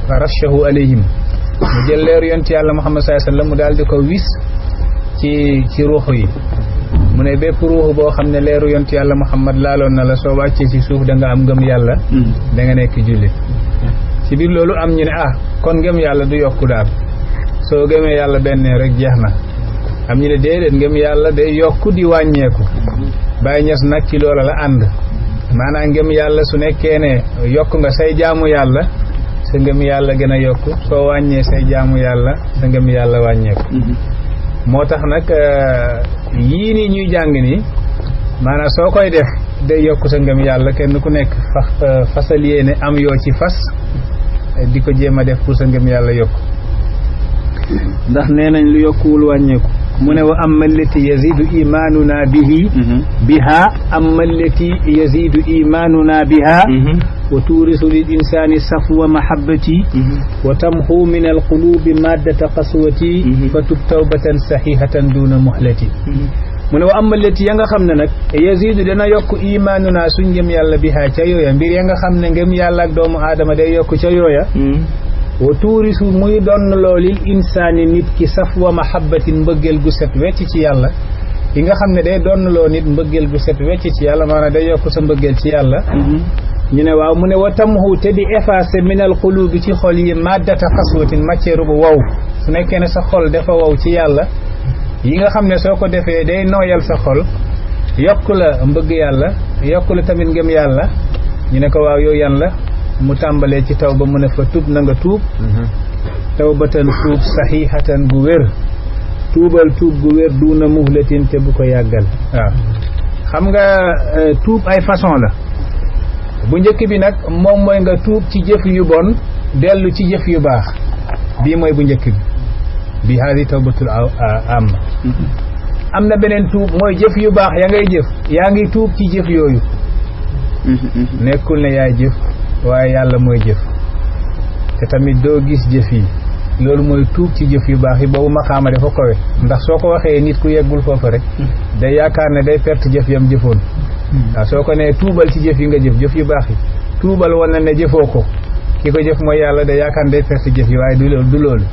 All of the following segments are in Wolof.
fa rashahu alayhim mu jël leeru yonent yàlla Muhammad sallallahu alayhi wasallam mu daal di ko wis ci ruuxu yi mu ne bépp ruuxu boo xam ne leeru yonent yàlla Muhammad laaloon na la soo wàccee ci suuf da nga am ngëm yàlla da nga nekk jullit ci biir loolu am ñu ne kon ngëm yàlla du yokku daal soo gëmee yàlla benn rek jeex na am ñu ne déedéet ngëm yàlla day yokku di wàññeeku Baay Ñas nag ci loola la ànd maanaam ngëm yàlla su nekkee ne yokk nga say jaamu yàlla sa ngëm yàlla gën a yokku soo wàññee say jaamu yàlla sa ngëm yàlla wàññeeku moo tax nag yii nii ñuy jàng nii maanaam soo koy def day yokk sa ngëm yàlla kenn ku nekk fasal yéene am yoo ci fas di ko jéem a def pour sa ngëm yàlla yokk ndax nee nañ lu yokkuwul wàññeeku mu ne wa amma allati yazidu imanuna biha amma allati yazidu imanuna biha wa tuurisu lil insani safwa mahabbati wa tamhu min alqulubi maddata qaswati fa tub tawbatan sahihatan duna muhlati mu ne wa amma allati ya nga xam ne nag yazidu dana yokk imanuna suñ ngëm yàlla biha ca yooya mbir ya nga xam ne ngëm yàlla ak doomu aadama day yokk ca yooya wa tuurisu muy doon loolil insaani nit ki safwa mahabbatin mbëggeel gu set wecc ci yàlla yi nga xam ne day doon loo nit mbëggeel gu set wecc ci yàlla maanaam day yokk sa mbëggeel ci yàlla ñu ne waaw mu ne wa tamhu te di effacer minal qulubi ci xol yi maddata xaswatin matière bu wow su nekkee ne sa xol dafa wow ci yàlla yi nga xam ne soo ko defee day nooyal sa xol yokk la mbëgg yàlla yokk la tamit ngëm yàlla ñu ne ko waaw yow yan la mu tàmbalee ci taw ba mu ne fa tub na nga tuub tawbatan tuub saxiixatan gu wér tuubal tuub gu wér duuna muhlatin te bu ko yàggal waaw xam nga tuub ay façon la bu njëkk bi nag moom mooy nga tuub ci jëf yu bon dellu ci jëf yu baax bii mooy bu njëkk bi haadi tawbatul am na beneen tuub mooy jëf yu baax ya ngay jëf yaa ngi tuub ci jëf yooyu nekkul ne yaay jëf waaye yàlla mooy jëf te tamit doo gis jëf yi loolu mooy tuub ci jëf yu baax yi boobu maqaama dafa kowe ndax soo ko waxee nit ku yeggul foofu rek day yaakaar ne day perte jëf yam jëfoon waaw soo ko nee tuubal ci jëf yi nga jëf yu baax yi tuubal wana ne jëfoo ko ki ko jëf mooy yàlla day yaakaar ne day perte jëf yi waaye du loolu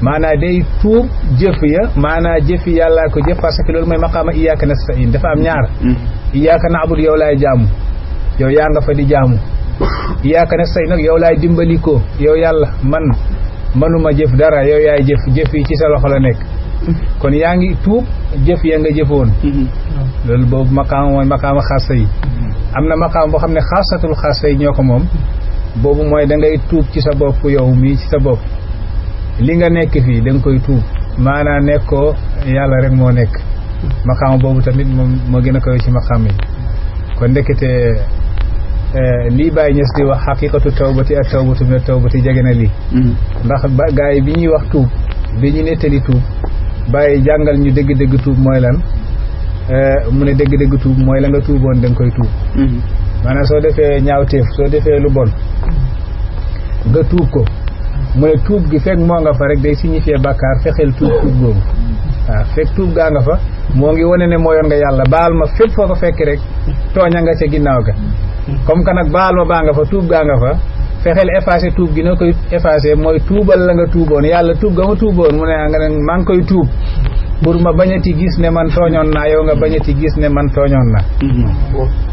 maanaa day tuub jëf ya maanaa jëf yi yàllaa ko jëf parce que loolu mooy maqaama iyyaka nasta'in dafa am ñaar iyyaka na'budu yow laay jaamu yow yaa nga fa di jaamu iyyaka nasta'in nag yow laay dimbali ko yow yàlla manuma jëf dara yow yaay jëf yi ci sa loxo la nekk kon yaa ngi tuub jëf ya nga jëfoon loolu boobu maqaama mooy maqaama xaasa yi am na maqaama boo xam ne xaasatul xaasa yi ñoo ko moom boobu mooy da ngay tuub ci sa bopp yow mii ci sa bopp li nga nekk fii da nga koy tuub maanaa nekkoo yàlla rek moo nekk maqaama boobu tamit moom moo gën a koy ci maqaama yi kon ndekete lii Baay Ñas di wax xaqiqatu tawbati ak tawbatu min tawbati jege na lii ndax gaa yi bi ñuy wax tuub bi ñu nettali tuub Baay jàngal ñu dëgg-dëgg tuub mooy lan mu ne dëgg-dëgg tuub mooy la nga tuuboon da nga koy tuub maanaam soo defee ñaawteef soo defee lu bon nga tuub ko mu ne tuub gi fekk moo nga fa rek day signifier bàkkaar fexeel tuub boobu waaw fekk tuub gaa nga fa moo ngi wane ne mooyoon nga yàlla baal ma fépp foo ko fekk rek tooña nga ca ginnaaw ga comme que nag baal ma baa nga fa tuub gaa nga fa fexeel effacé tuub gi noo koy effacé mooy tuubal la nga tuuboon yàlla tuub ga ma tuuboon mu ne nga ne maa ngi koy tuub pour ma bañati gis ne man tooñoon naa yow nga bañati gis ne man tooñoon naa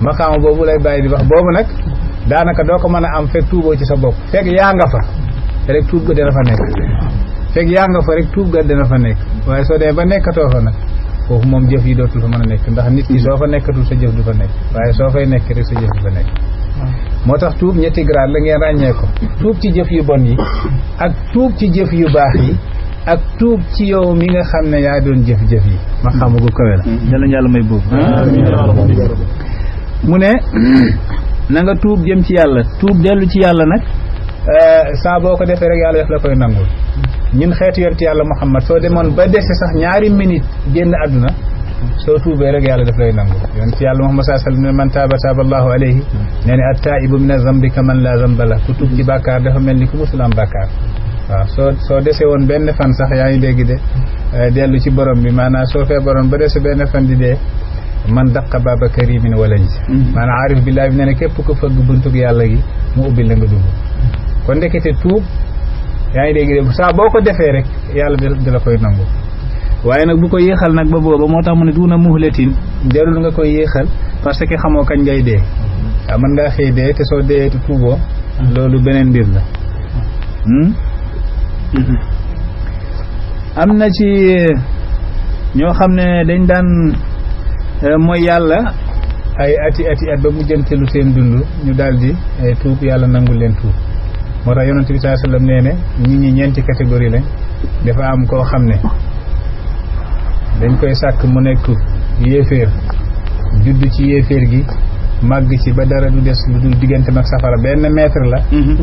maqaama boobu lay bàyyi di wax boobu nag daanaka doo ko mën a am fekk tuuboo ci sa bopp fekk yaa nga fa rek tuub ga dina fa nekk fekk yaa nga fa rek tuub ga dina fa nekk waaye soo demee ba nekkatoo fa nag foofu moom jëf yi dootul fa mën a nekk ndax nit ki soo fa nekkatul sa jëf du fa nekk waaye soo fay nekk rek sa jëf du fa nekk moo tax tuub ñetti grade la ngeen ràññee ko tuub ci jëf yu bon yi ak tuub ci jëf yu baax yi ak tuub ci yow mi nga xam ne yaa doon jëf-jëf yi ma xamugu kawe la yàlla yàlla may boobu mu ne na nga tuub jëm ci yàlla tuub dellu ci yàlla nag saa boo ko defee rek yàlla def la koy nangul ñun xeetu yonent yàlla Muhammad soo demoon ba dese sax ñaari minute génn àdduna soo tuubee rek yàlla daf lay nangul yonent yàlla Muhammad sallallahu alayhi wasallam man taaba taaba Allahu alayhi nee ne at-taa'ibu mina zambi kaman laa zamba la ku tuub ci bàkkaar dafa mel ni ku musul am bàkkaar waaw soo dese woon benn fan sax yaa ngi dégg de dellu ci borom bi maanaam soo feebaroon ba dese benn fan di dee man daqa baaba karimin wala ji maanaam aarif billaahi bi ne ne képp ko fëgg buntug yàlla gi mu ubbil la nga dugg kon ndekete tuub yaa ngi dégg de saa boo ko defee rek yàlla da la koy nangu waaye nag bu ko yéexal nag ba booba moo tax mu ne duuna muhlatin jarul nga koy yéexal parce que xamoo kañ ngay dee waaw mën ngaa xëy dee te soo dee te tuuboo loolu beneen mbir la am na ci ñoo xam ne dañ daan mooy yàlla ay ati at ba mu jëntelu seen dund ñu daldi tuub yàlla nangul leen tuub moo tax yonent bi sallallahu alayhi wasallam nee ne nit ñi ñeenti catégorie lañ dafa am koo xam ne dañ koy sàkk mu nekk yéeféer judd ci yéeféer gi màgg ci ba dara du des lu dul diggante mag safara benn mètre la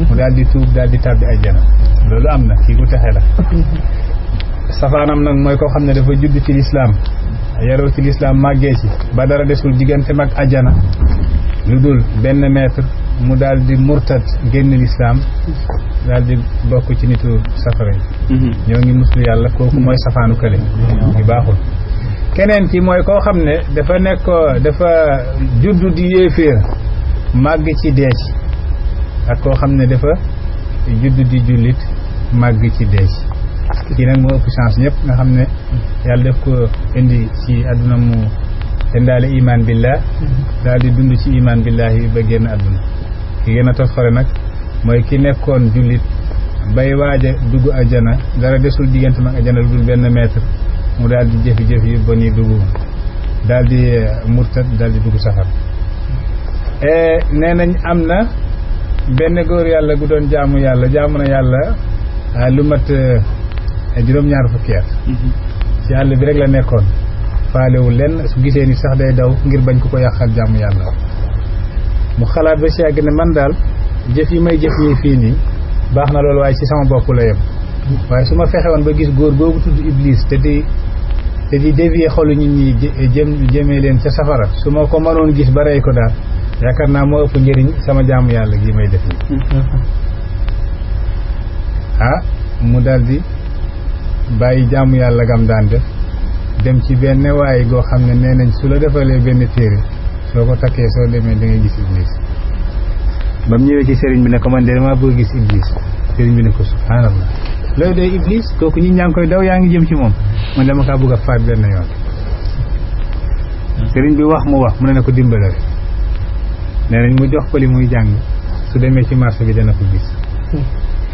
mu daal di tuub daal di tàbbi ajjana loolu am na kii ku texe la safaanam nag mooy koo xam ne dafa judd ci lislaam yaroo ci lislaam màggee ci ba dara desul diggante mag ajjana lu dul benn mètre mu daal di murtad génn lislaam daal di bokk ci nitu safara yi ñoo ngi muslu yàlla kooku mooy safaanu kële ngi baaxul keneen ki mooy koo xam ne dafa juddu di yéeféer màgg ci dee ci ak koo xam ne dafa juddu di jullit màgg ci dee ci kii nag moo ëpp chance ñëpp nga xam ne yàlla def ko indi ci àdduna mu indaale iman billah daal di dund ci iman billahi ba génn àdduna ki gën a toskore nag mooy ki nekkoon jullit bay waaja dugg ajjana dara desul diggante mag ajjana lu dul benn mètre mu daal di jëfi-jëf yu bon yi dugg daal di murtad daal di dugg safar nee nañ am na benn góor yàlla gu doon jaamu na yàlla lu mat juróom-ñaar fukki at ci àll bi rek la nekkoon faalewul lenn su gisee ni sax day daw ngir bañ ko yàqal jaamu yàlla mu xalaat ba si yàgg ne man daal jëf yi may jëf nii fii nii baax na loolu waaye ci sama bopp la yem waaye su ma fexe woon ba gis góor googu tudd Iblis te di dévier xolu nit ñi jëmee leen ca safara su ma ko mënoon gis ba rey ko daal yaakaar naa moo ëpp njëriñ sama jaamu yàlla gi may def nii mu daldi bàyyi jaamu yàlla gam daan def dem ci benn waaye goo xam ne nee nañ su la defalee benn téere soo ko takkee soo demee da ngay gis Iblis ba mu ñëwee ci sëriñ bi ne ko man de damaa bëgg gis Iblis sëriñ bi ne ko subhanallah loolu day Iblis kooku ñi ñaa ngi koy daw yaa ngi jëm ci moom man dama kaa bëgg a faat benn yoon sëriñ bi wax mu ne na ko dimbale rek nee nañ mu jox ko li muy jàng su demee ci marché bi dana ko gis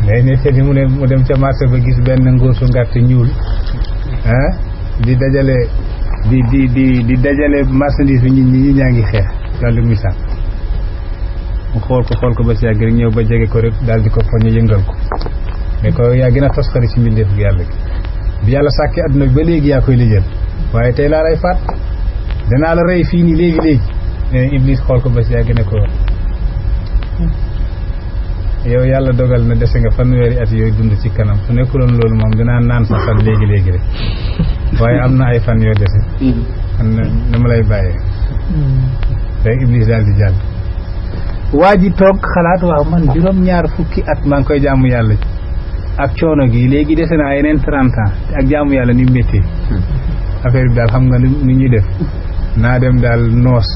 day ne seeti mu dem ca marché ba gis benn ngóor su ngàtt ñuul di dajale di dajale marchandise bi ñi ñaa ngi xeex wàllu misaal mu xool ko ba si yàgg rek ñëw ba jege ko rek daal di ko poñe yëngal ko mais ko yaa gën a tos xari ci mbindeef gi yàlla gi bi yàlla sàkkee adduna bi ba léegi yaa koy lijjal waaye tey laa lay faat danaa la rey fii nii léegi Iblis xool ko ba si yàgg ne ko yow yàlla dogal na dese nga fanweeri at yooyu dund ci kanam su nekkuloon loolu moom dinaa naan sa fan léegi rek waaye am na ay fan yoo dese xam na dama lay bàyyee rek Iblis daal di jàll waa ji toog xalaat waaw man juróom-ñaar fukki at maa ngi koy jaamu yàlla ak coono gi léegi dese naa yeneen 30 ans ak jaamu yàlla ni métti affaire bi daal xam nga ni ñuy def naa dem daal noos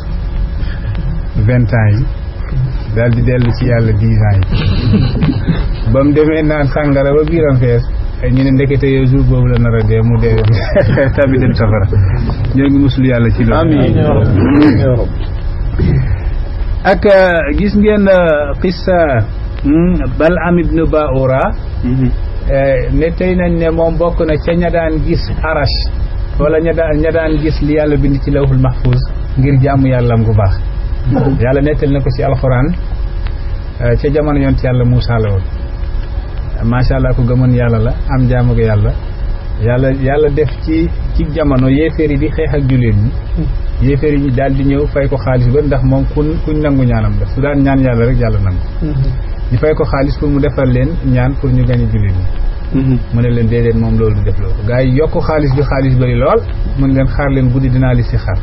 20 ans yi daal di dellu ci yàlla 10 ans yi ba mu demee naan sàngara ba biiram fees ñu ne ndekete yow jour boobu la nar a dee mu dee tabi dem safara ñoo ngi musul yàlla ci loolu amiin ak gis ngeen qissa Bal'am ibn Ba'ura ne tey nañ ne moom bokk na ca ña daan gis arash wala ña daan gis li yàlla bind ci lawhul mahfuz ngir jaamu yàllam gu baax yàlla nettal na ko ci alxuraan ca jamono yonent yàlla Muusaa la woon macha allah ku gëmoon yàlla la am jaamu ko yàlla def ci jamono yéeféer yi di xeex ak jullit ñi yéeféer yi daal di ñëw fay ko xaalis ba ndax moom kuñ nangu ñaanam la su daan ñaan yàlla rek yàlla nangu ñu fay ko xaalis pour mu defal leen ñaan pour ñu gañe jullit ñi mu ne leen déedéet moom loolu du def loolu gaa yi yokk xaalis bi xaalis bari lool mu ne leen xaar leen guddi dinaa li si xaar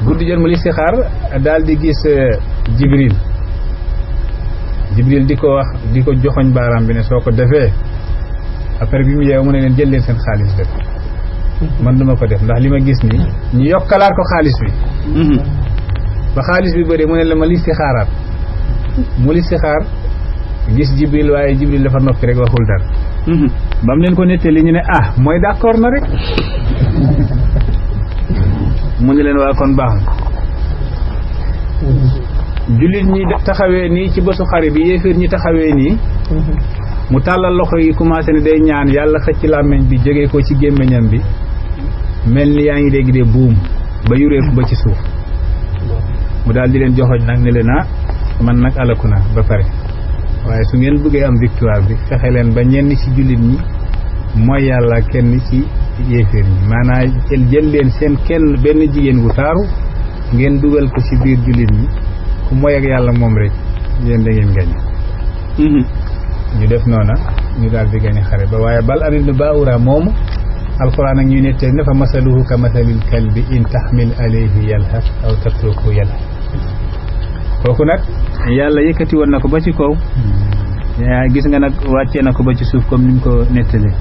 guddi jot mu li si xaar daal di gis Jibril di ko wax di ko joxoñ baaraam bi ne soo ko defee après bi mu yeew mu ne leen jël leen seen xaalis def man duma ko def ndax li ma gis nii ñu yokkalaat ko xaalis bi ba xaalis bi bëri mu ne la ma li si xaaraat mu li si xaar gis Jibril waaye Jibril dafa noppi rek waxul dara ba mu leen ko nettali ñu ne mooy d'accord na rek mu ne leen waa kon baax na jullit ñi taxawee nii ci bésu xare bi yéeféer ñi taxawee nii mu tàllal loxo yi commencé ne day ñaan yàlla xëcc làmmiñ bi jógee ko ci gémmiñam bi mel ni yaa ngi dégg de buum ba yureeku ba ci suuf mu daal di leen joxoñ nag ne leen man nag alaku na ba pare waaye su ngeen bëggee am victoire bi fexe leen ba ñenn ci jullit ñi mooy yàlla kenn ci yéeféer ñi maanaam jël leen seen kenn benn jigéen gu taaru ngeen dugal ko ci biir jullit ñi ku mooy ak yàlla moom rek yéen da ngeen gañ ñu def noona ñu daal di gañ xare ba waaye bal amit nu baawura moomu alquran ak ñuy nettee ne fa masaluhu ka masalil kalbi in taxmil alayhi yalhas aw tatruku yalhas kooku nag yàlla yëkkati woon na ko ba ci kaw gis nga nag wàccee na ko ba ci suuf comme ni mu ko nettalee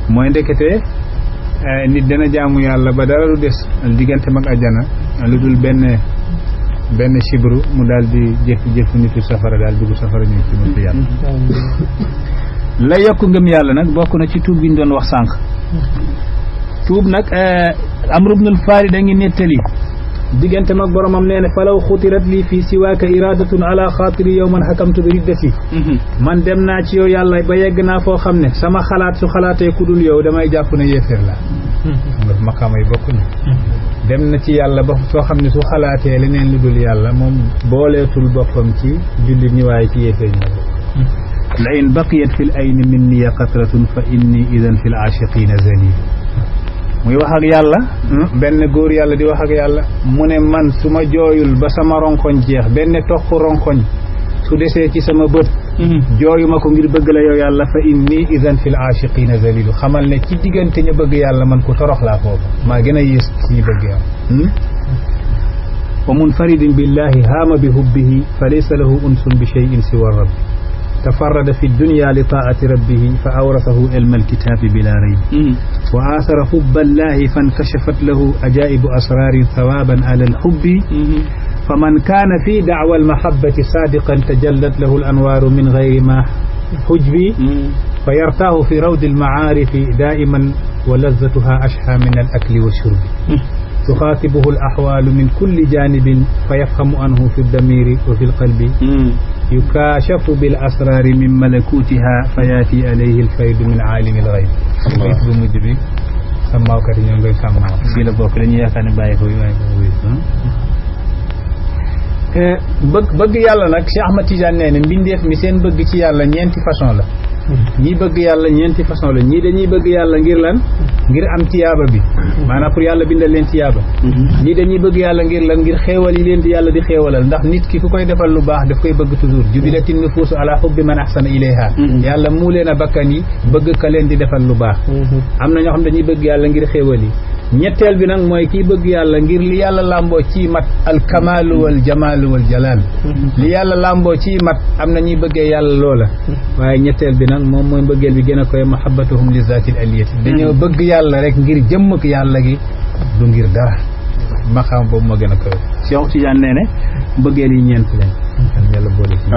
mooy ndekete nit dana jaamu yàlla ba dara du des diggante mag ajjana lu dul benn sibru mu daal di jëf nitu safara daal dugg safara ñëw ci mëntu yàlla la yokk ngëm yàlla nag bokk na ci tuub gi ñu doon wax sànq tuub nag Amru ibnul Farid da ngi nettali diggante mag boromam nee ne falaw xutirat lii fii siwaaka iradatun ala xaatiri yow man xakamtu bi riddati man dem naa ci yow yàlla ba yegg naa foo xam ne sama xalaat su xalaatee ku dul yow damay jàpp ne yéeféer la nga maqaama yi bokkuñu dem na ci yàlla ba soo xam ne su xalaatee leneen lu dul yàlla moom booleetul boppam ci jullit ñi waaye ci yéeféer ñi la in baqiyat fi l ayni minni qatratun fa inni idan fi l aashiqina zalil muy wax ak yàlla benn góor yàlla di wax ak yàlla mu ne man su ma jooyul ba sama ronkoñ jeex benn toq ronkoñ su desee ci sama bët jooyuma ko ngir bëgg la yow yàlla fa inni idan fi l aashiqina zalilu xamal ne ci diggante ñu bëgg yàlla man ku torox laa foofu maa gën a yées ci ñu bëgg yàlla wa munfaridin billahi haama bi hubbihi fa laysa lahu unsun bi cheyin siwa rabbi tafarrada fi dunya li taati rabbihi fa awrasahu ilma alkitabi bila rayb wa athara hubba allahi fankashafat lahu ajaibu asrarin thawaban ala alhubbi faman kana fi da'wa almahabbati sadiqan tajallat lahu alanwaru min ghayri ma hujbi fayartahu fi rawdi almaarifi da'iman wa lazzatuha ashha min alakli washurbi تخاطبه الأحوال من كل جانب فيفهم عنه في الضمير وفي القلب يكاشف بالأسرار من ملكوتها فياتي عليه الفيض من عالم الغيب بيت بمجبي سماو كاتي ñoo ngay sàmmaaw fii la bokk dañuy yaakaar ne bàyyi ko bëgg yàlla nag Cheikh Ahmad Tidiane nee na mbindeef mi seen bëgg ci yàlla ñeenti façon la ñii bëgg yàlla ñeenti façon la ñii dañuy bëgg yàlla ngir lan ngir am tiyaaba bi maanaam pour yàlla bindal leen tiyaaba ñii dañuy bëgg yàlla ngir lan ngir xéewal yi leen di yàlla di xéewalal ndax nit ki ku koy defal lu baax daf koy bëgg toujours jubilatin nufuusu ala hubbi man ahsana ilayha yàlla mu leen a bakkan yi bëgg ka leen di defal lu baax am na ñoo xam dañuy bëgg yàlla ngir xéewal yi ñetteel bi nag mooy kii bëgg yàlla ngir li yàlla làmboo ci mat al kamaalu wal jamaalu wal jalaal li yàlla làmboo ci mat am na ñuy bëggee yàlla loola waaye ñetteel bi nag moom mooy mbëggeel bi gën a koy mahabbatuhum li zaatil aliyati dañoo bëgg yàlla rek ngir jëmmuk yàlla gi du ngir dara maqaam boobu moo gën a koy Cheikh Tidiane nee ne mbëggeel yi ñeent lañ yàlla boole ci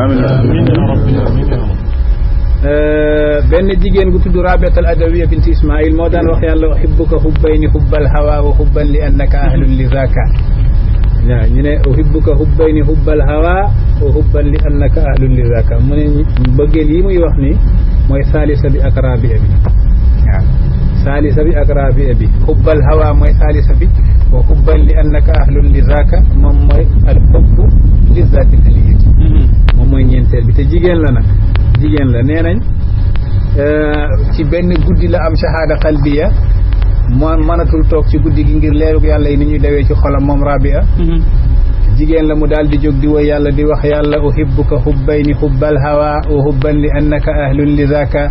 benn jigéen gu tudd Rabiat al Adawiya bint Ismail moo daan wax yàlla uhibbuka hubbayni hubbal hawa wa hubban li annaka ahlun li zaka waaw ñu ne uhibbuka hubbayni hubbal hawa wa hubban li annaka ahlun li zaka mu ne bëggeel yi muy wax ni mooy salisa bi ak rabia bi waaw salisa bi ak rabia bi hubbal hawa mooy salisa bi wa hubban li annaka ahlun li zaka moom mooy al hubbu li zati aliyati moom mooy ñeenteel bi te jigéen la nag jigéen la nee nañ ci benn guddi la am shahada qalbiya moo mënatul toog ci guddi gi ngir leerug yàlla yi ni ñuy dawee ci xolam moom Rabia jigéen la mu daal di jóg di woy yàlla di wax yàlla uhibbuka hubbayni hubbal hawa wa hubban li annaka ahlun li zaka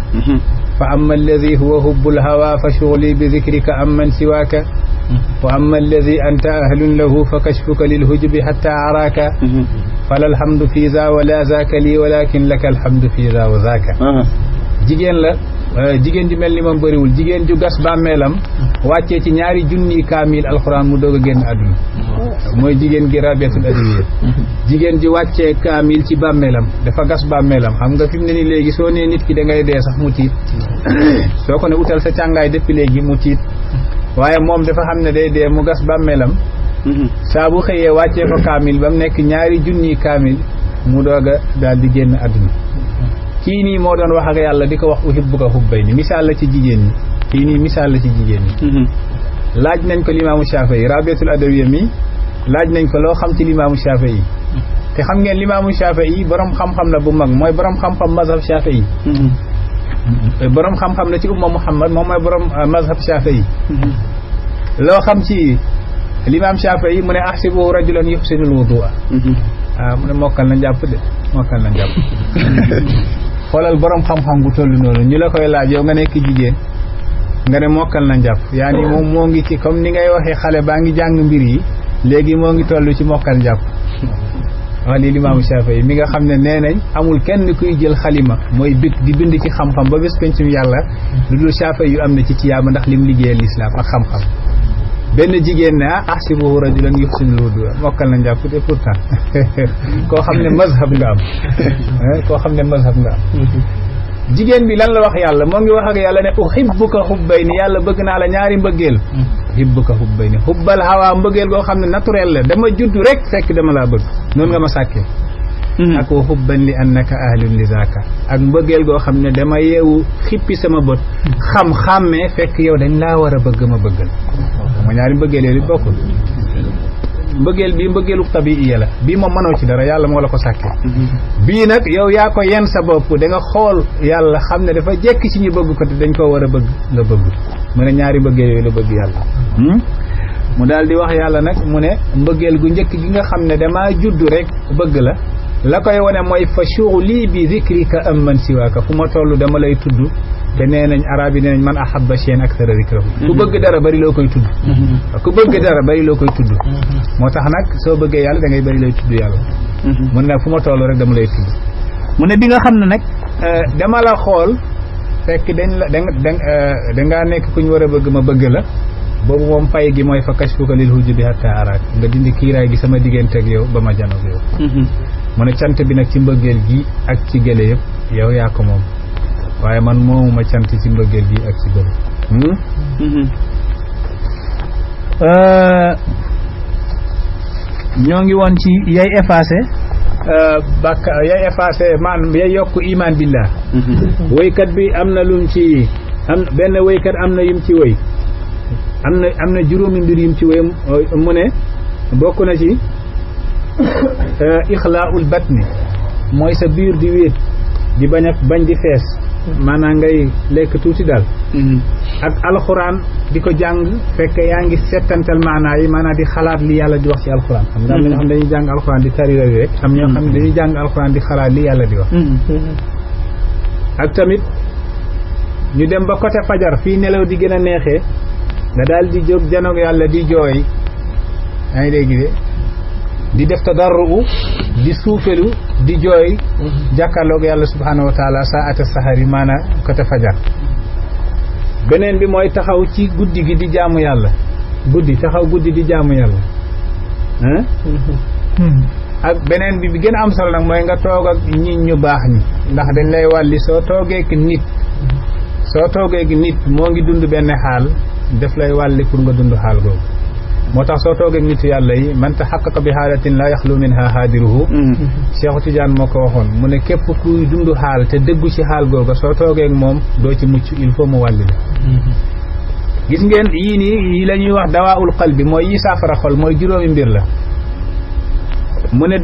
fa amma alladi huwa hubbul hawa fa shughli bi dhikrika amman siwaka wa amma alladi anta ahlun lahu fa kashfuka lil hujbi hatta araka fala alhamdu fi za wala zaka lii walakin laka alhamdu fi za wa zaka jigéen la jigéen ju mel ni moom bëriwul jigéen ju gas bàmmeelam wàccee ci ñaari junni kaamil alxuraan mu doog a génn àdduna mooy jigéen gi Rabiatul Adawiya jigéen ji wàccee kaamil ci bàmmeelam dafa gas bàmmeelam xam nga fi mu ne ni léegi soo nee nit ki da ngay dee sax mu tiit soo ko ne utal sa càngaay depuis léegi mu tiit waaye moom dafa xam ne day dee mu gas bàmmeelam saa bu xëyee wàccee fa kaamil ba mu nekk ñaari junni kaamil mu doog a daal di génn àdduna kii nii moo doon wax ak yàlla di ko wax uhibbuka hubbayni misaal la ci jigéen ñi kii nii misaal la ci jigéen ñi laaj nañ ko limaamu Shaafi'i Rabiatul Adawiya mi laaj nañ ko loo xam ci limaamu Shaafi'i te xam ngeen limaamu Shaafi'i borom xam-xam la bu mag mooy borom xam-xam mazhab Shaafi'i borom xam-xam la ci umma Muhammad moom mooy borom mazhab Shaafi'i loo xam ci limaam Shaafi'i mu ne ahsibuhu rajulan yuhsinul wudu'a mu ne mokkal na njàpp de mokkal na njàpp xoolal borom xam-xam gu toll noonu ñu la koy laaj yow nga nekk jigéen nga ne mokkal na njàpp yaa ni moom moo ngi ci comme ni ngay waxee xale baa ngi jàng mbir yi léegi moo ngi toll ci mokkal njàpp wax lii limaamu Shaafi'i mi nga xam ne nee nañ amul kenn kuy jël xalima mooy big di bind ci xam-xam ba bés pencum yàlla lu dul Shaafi'i yu am na ci tiyaaba ndax lim liggéeyal lislaam ak xam-xam benn jigéen ne ahsibuhu rajulan yuhsinul wudu'a mokkal na njàpp te pourtant koo xam ne mazhab nga am koo xam ne mazhab nga am jigéen bi lan la wax yàlla moo ngi wax ak yàlla ne uhibbuka hubbayni yàlla bëgg naa la ñaari mbëggeel uhibbuka hubbayni hubbal hawa mbëggeel goo xam ne naturel la dama judd rek fekk dama laa bëgg noonu nga ma sàkkee ak wa hubban li annaka ahlun li zaaka ak mbëggeel goo xam ne dama yeewu xippi sama bët xam-xàmmee fekk yow dañ laa war a bëgg ma bëggal ma ñaari mbëggeel yooyu bokkul mbëggeel bii mbëggeelu tabiiya la bii moom mënoo ci dara yàlla moo la ko sàkkee bii nag yow yaa ko yenn sa bopp da nga xool yàlla xam ne dafa jekk ci ñu bëgg ko te dañ koo war a bëgg nga bëgg mu ne ñaari mbëggeel yooyu la bëgg yàlla mu daal di wax yàlla nag mu ne mbëggeel gu njëkk gi nga xam ne damaa juddu rek bëgg la koy wane mooy fa shughli bi dhikrika am man siwaaka fu ma toll dama lay tudd te nee nañ arab yi nee nañ man ahabba shay'an akthara dhikrahu ku bëgg dara bari loo koy tudd ku bëgg dara bari loo koy tudd moo tax nag soo bëggee yàlla da ngay bari lay tudd yàlla mun nag fu ma toll rek dama lay tudd mu ne bi nga xam ne nag dama la xool fekk dañ la dangaa nekk ku ñu war a bëgg ma bëgg la boobu moom pay gi mooy fa kashfuka lil hujubi hatta araak nga dindi kiiraay gi sama diggante ak yow ba ma janoog yow mu ne cant bi nag ci mbëggeel gi ak ci gële yëpp yow yaa ko moom waaye man moomuma cant ci mbëggeel gi ak ci gële ñoo ngi woon ci yay effacé yay effacé man yay yokk iman billah woykat bi am na lum ci am benn woykat am na yum ci woy am na juróomi mbir yum ci woy mu ne bokk na ci ixlaa'ul batni mooy sa biir di wéet di bañ di fees maanaam ngay lekk tuuti daal ak alxuraan di ko jàng fekk yaa ngi settantal maanaa yi maanaam di xalaat li yàlla di wax ci alxuraan xam nga am na ñoo xam dañuy jàng alxuraan di tari rek am ñoo xam ne dañuy jàng alxuraan di xalaat li yàlla di wax ak tamit ñu dem ba côté fajar fii nelaw di gën a neexee nga daal di jóg janoog yàlla di jooy yaa ngi dégg de di def tadarru di suufelu di jooy jàkkaarloog yàlla subhanahu wa taala saata sahari maanaam côté fajar beneen bi mooy taxaw ci guddi gi di jaamu yàlla taxaw guddi di jaamu yàlla ak beneen bi gën a am solo nag mooy nga toog ak nit ñu baax ñi ndax dañ lay wàlli soo toogee ak nit moo ngi dund benn xaal daf lay wàlli pour nga dund xaal googu moo tax soo toogee nitu yàlla yi man taxaqaqa bi xaalatin la yaxlu minha haadiruhu Cheikh Tidiane moo ko waxoon mu ne képp kuy dund xaal te dëggu ci xaal googa soo toogee ak moom doo ci mucc il faut mu wàlli la gis ngeen yii nii yi la ñuy wax dawaa'ul qalbi mooy yi saafara xol mooy juróomi mbir la mu ne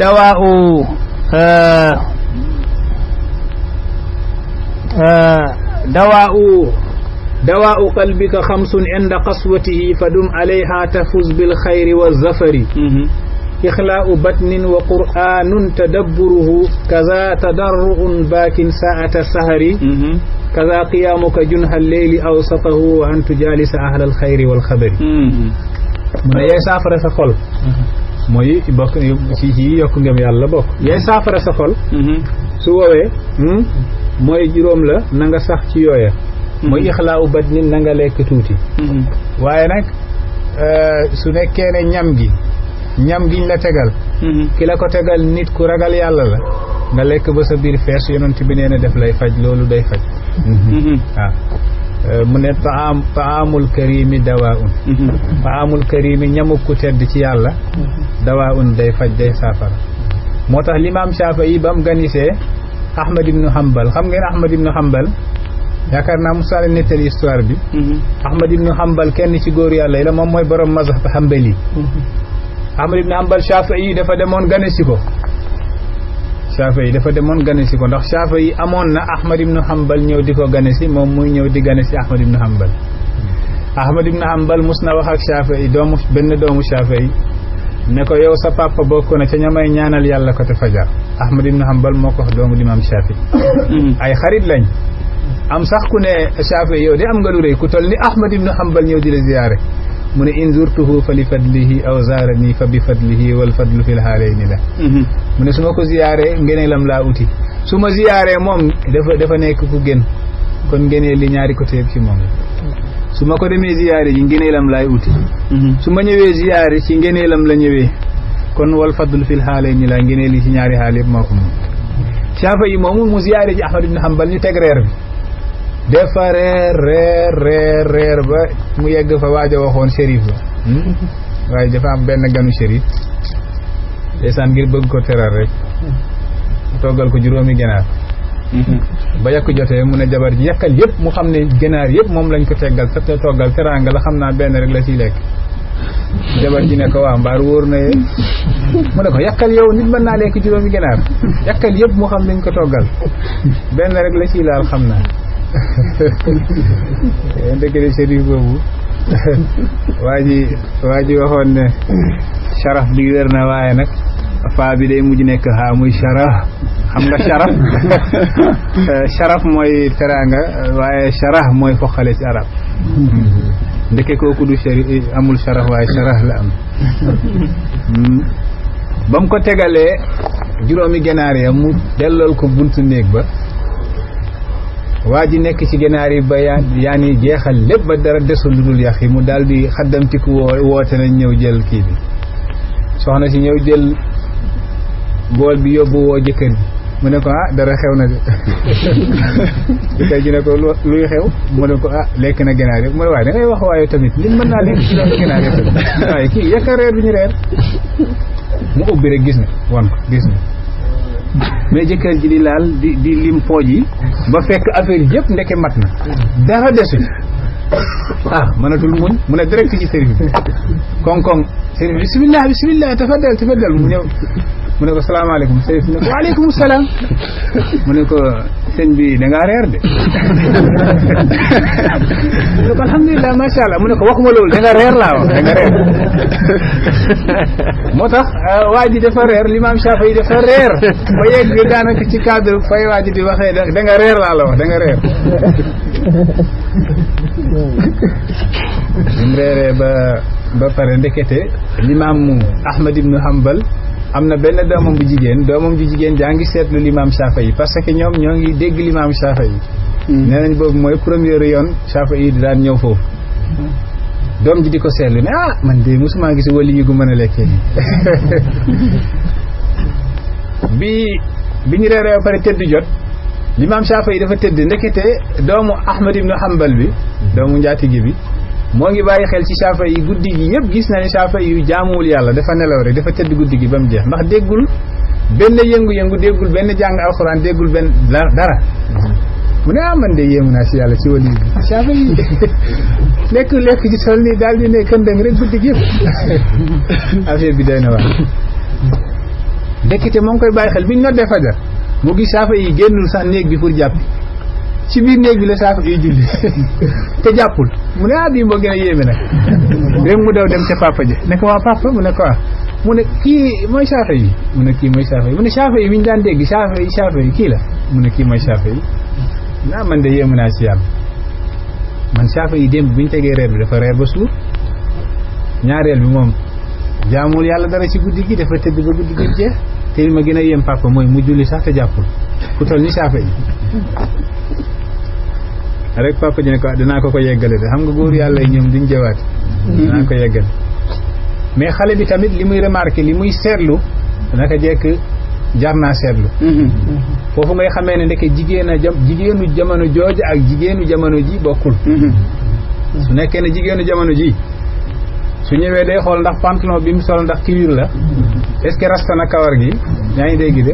dawaa'u qalbika xamsun inda qaswatihi fadum alayha tafuz bil xayri wa zafari ixlaa'u batnin wa qur'aanun tadabburuhu kaza tadarru'un baakin saa'ata sahari kaza qiyaamuka junha leyli awsatahu wa an tujaalisa ahlal xayri wal xabari mu ne yaay saafara sa xol mooy bokk ci yokk ngëm yàlla bokk yaay saafara sa xol su woowee mooy juróom la na nga sax ci yooya mooy ixlaawu bat nit na nga lekk tuuti waaye nag su nekkee ne ñam giñ la tegal ki la ko tegal nit ku ragal yàlla la nga lekk ba sa biir fees yonent bi nee na def lay faj loolu day faj waaw mu ne taamul karimi dawaun taamul karimi ñamuk ku tedd ci yàlla dawaun day faj day saafara moo tax limaam Shaafi'i ba mu ganisee Ahmad ibnu Hanbal xam ngeen Ahmad ibnu Hanbal yaakaar naa Musaa la nettali histoire bi Ahmad ibnu Hanbal kenn ci góor yàlla yi la moom mooy borom mazhab Hanbali Ahmad ibnu Hanbal Shaafi'i dafa demoon ganesi ko ndax Shaafi'i amoon na Ahmad ibnu Hanbal ñëw di ko ganesi moom muy ñëw di ganesi Ahmad ibnu Hanbal Ahmad ibnu Hanbal mus na wax ak Shaafi'i benn doomu Shaafi'i ne ko yow sa papa bokk na ca ñamay ñaanal yàlla ko te fajar Ahmad ibnu Hanbal moo ko wax doomu limaam Shaafi'i ay xarit lañ am sax ku ne Shaafi'i yow de am nga lu rëy ku toll ni Ahmad ibnu Hanbal ñëw di la ziyaare mu ne in zurtuhu fa li fadlihi aw zaarani fa bi fadlihi wal fadlu fil haalayni la mu ne su ma ko ziyaaree ngeneelam laa uti su ma ziyaaree moom dafa nekk ku gën kon ngeneel li ñaari côté ci moom su ma ko demee ziyaare ji ngeneelam laay uti su ma ñëwee ziyaare ci ngeneelam la ñëwee kon wal fadlu fil haalayni la ngeneel yi ci ñaari haal yëpp moo ko moom Shaafi'i moomu mu ziyaare ji Ahmad ibn Hanbal ñu teg reer bi dafa reer ba mu yegg fa waaja waxoon shérif la waaye dafa am benn ganu shérif ndeysaan ngir bëgg ko teral rek toggal ko juróomi ganaar ba yàkk jotee mu ne jabar ji yàkkal yëpp mu xam ne ganaar yëpp moom lañ ko teggal te toggal teraanga la xam naa benn rek la ciy lekk jabar ji ne ko waa mbaar wóor na yee mu ne ko yàkkal yow nit mën naa lekk juróomi ganaar yàkkal yëpp mu xam lañ ko toggal benn rek la ciy laal xam naa ndekete shérif boobu waa ji waxoon ne sharaf bi wér na waaye nag faa bi day mujj nekk xaa muy sharaf xam nga sharaf sharaf mooy teraanga waaye sharaf mooy foqale ci arab ndeke kooku du shérif amul sharaf waaye sharaf la am ba mu ko tegalee juróomi ganaar ya mu dellool ko buntu néeg ba waa ji nekk ci ganaar yi ba yaani jeexal lépp ba dara desul lu dul yax yi mu daal di xaddamtiku woote nañ ñëw jël kii bi soxna si ñëw jël bool bi yóbbu woo jëkkër ji mu ne ko dara xew na de jëkkër ji ne ko luy xew mu ne ko lekk na ganaar yi mu ne waaye da ngay wax waaye tamit nit mën naa lekk ci doon ganaar yi tamit waaye kii yàkka reer bi ñu reer mu ubbi rek gis na wan ko gis na mais jëkkër ji di laal di lim pooj yi ba fekk affaire yi yëpp ndeke mat na dara desul mënatul muñ mu ne direct ci sëriñ bi koŋ-koŋ sëriñ bi bismillah tafaddal mu ñëw mu ne ko salaamaaleykum sëriñ bi ne ko waaleykum salaam mu ne ko sëñ bi da ngaa reer de mu ne ko alhamdulilah macha allah mu ne ko waxuma loolu da nga reer laa wax da nga reer moo tax waa ji dafa reer limaam Shaafi'i dafa reer ba yegg daanaka ci cadre fay waa ji di waxee da nga reer laa la wax da nga reer lim reeree ba pare ndekete limaam Ahmad ibnu Hanbal am na benn doomam ju jigéen jaa ngi seetlu limaam Shaafi'i parce que ñoom ñoo ngi dégg limaam Shaafi'i nee nañ boobu mooy premier yoon Shaafi'i di daan ñëw foofu doom ji di ko seetlu ne man de musuma gis wali yu gu mën a lekkee bi ñu reeree ba pare tëdd jot limaam Shaafi'i dafa tëdd ndekete doomu Ahmad ibnu Hanbal bi doomu njaatige bi moo ngi bàyyi xel ci Shaafi'i guddi gi yëpp gis na ne Shaafi'i yu jaamuwul yàlla dafa nelaw rek dafa tëdd guddi gi ba mu jeex ndax déggul benn yëngu-yëngu déggul benn jàng alxuraan déggul benn dara mu ne man de yéemu naa si yàlla ci wali bi Shaafi'i lekk ci tool nii daal di ne këndëng rek guddi gi yëpp affaire bi doy na waar ndekete moo ngi koy bàyyi xel bi ñu noddee fajar mu gis Shaafi'i génnul sax néeg bi pour jàppi ci biir néeg bi la Shaafi'i julli te jàppul mu ne bii moo gën a yéeme nag rek mu daw dem ca papa ji ne ko waa papa mu ne ko mu ne kii mooy Shaafi'i mu ne kii mooy Shaafi'i mu ne Shaafi'i mi ñu daan dégg Shaafi'i kii la mu ne kii mooy Shaafi'i man de yéemu naa ci yàlla man Shaafi'i démb bi ñu tegee reer bi dafa reer ba suur ñaareel bi moom jaamul yàlla dara ci guddi gi dafa tëdd ba guddi gi jeex te li ma gën a yéem papa mooy mu julli sax te jàppul ku toll ni Shaafi'i rek papa ji ne ko dinaa ko yeggale de xam nga góor yàlla yi ñoom duñ jëwaat dinaa ko yeggale mais xale bi tamit li muy remarqué li muy seetlu naka jekk jar naa seetlu foofu ngay xamee ne ndeke jigéenu jamono jooju ak jigéenu jamono ji bokkul su nekkee ne jigéenu jamono ji su ñëwee day xool ndax pantalon bi mu sol ndax cuir la est-ce que rasta na kawar gi yaa ngi dégg de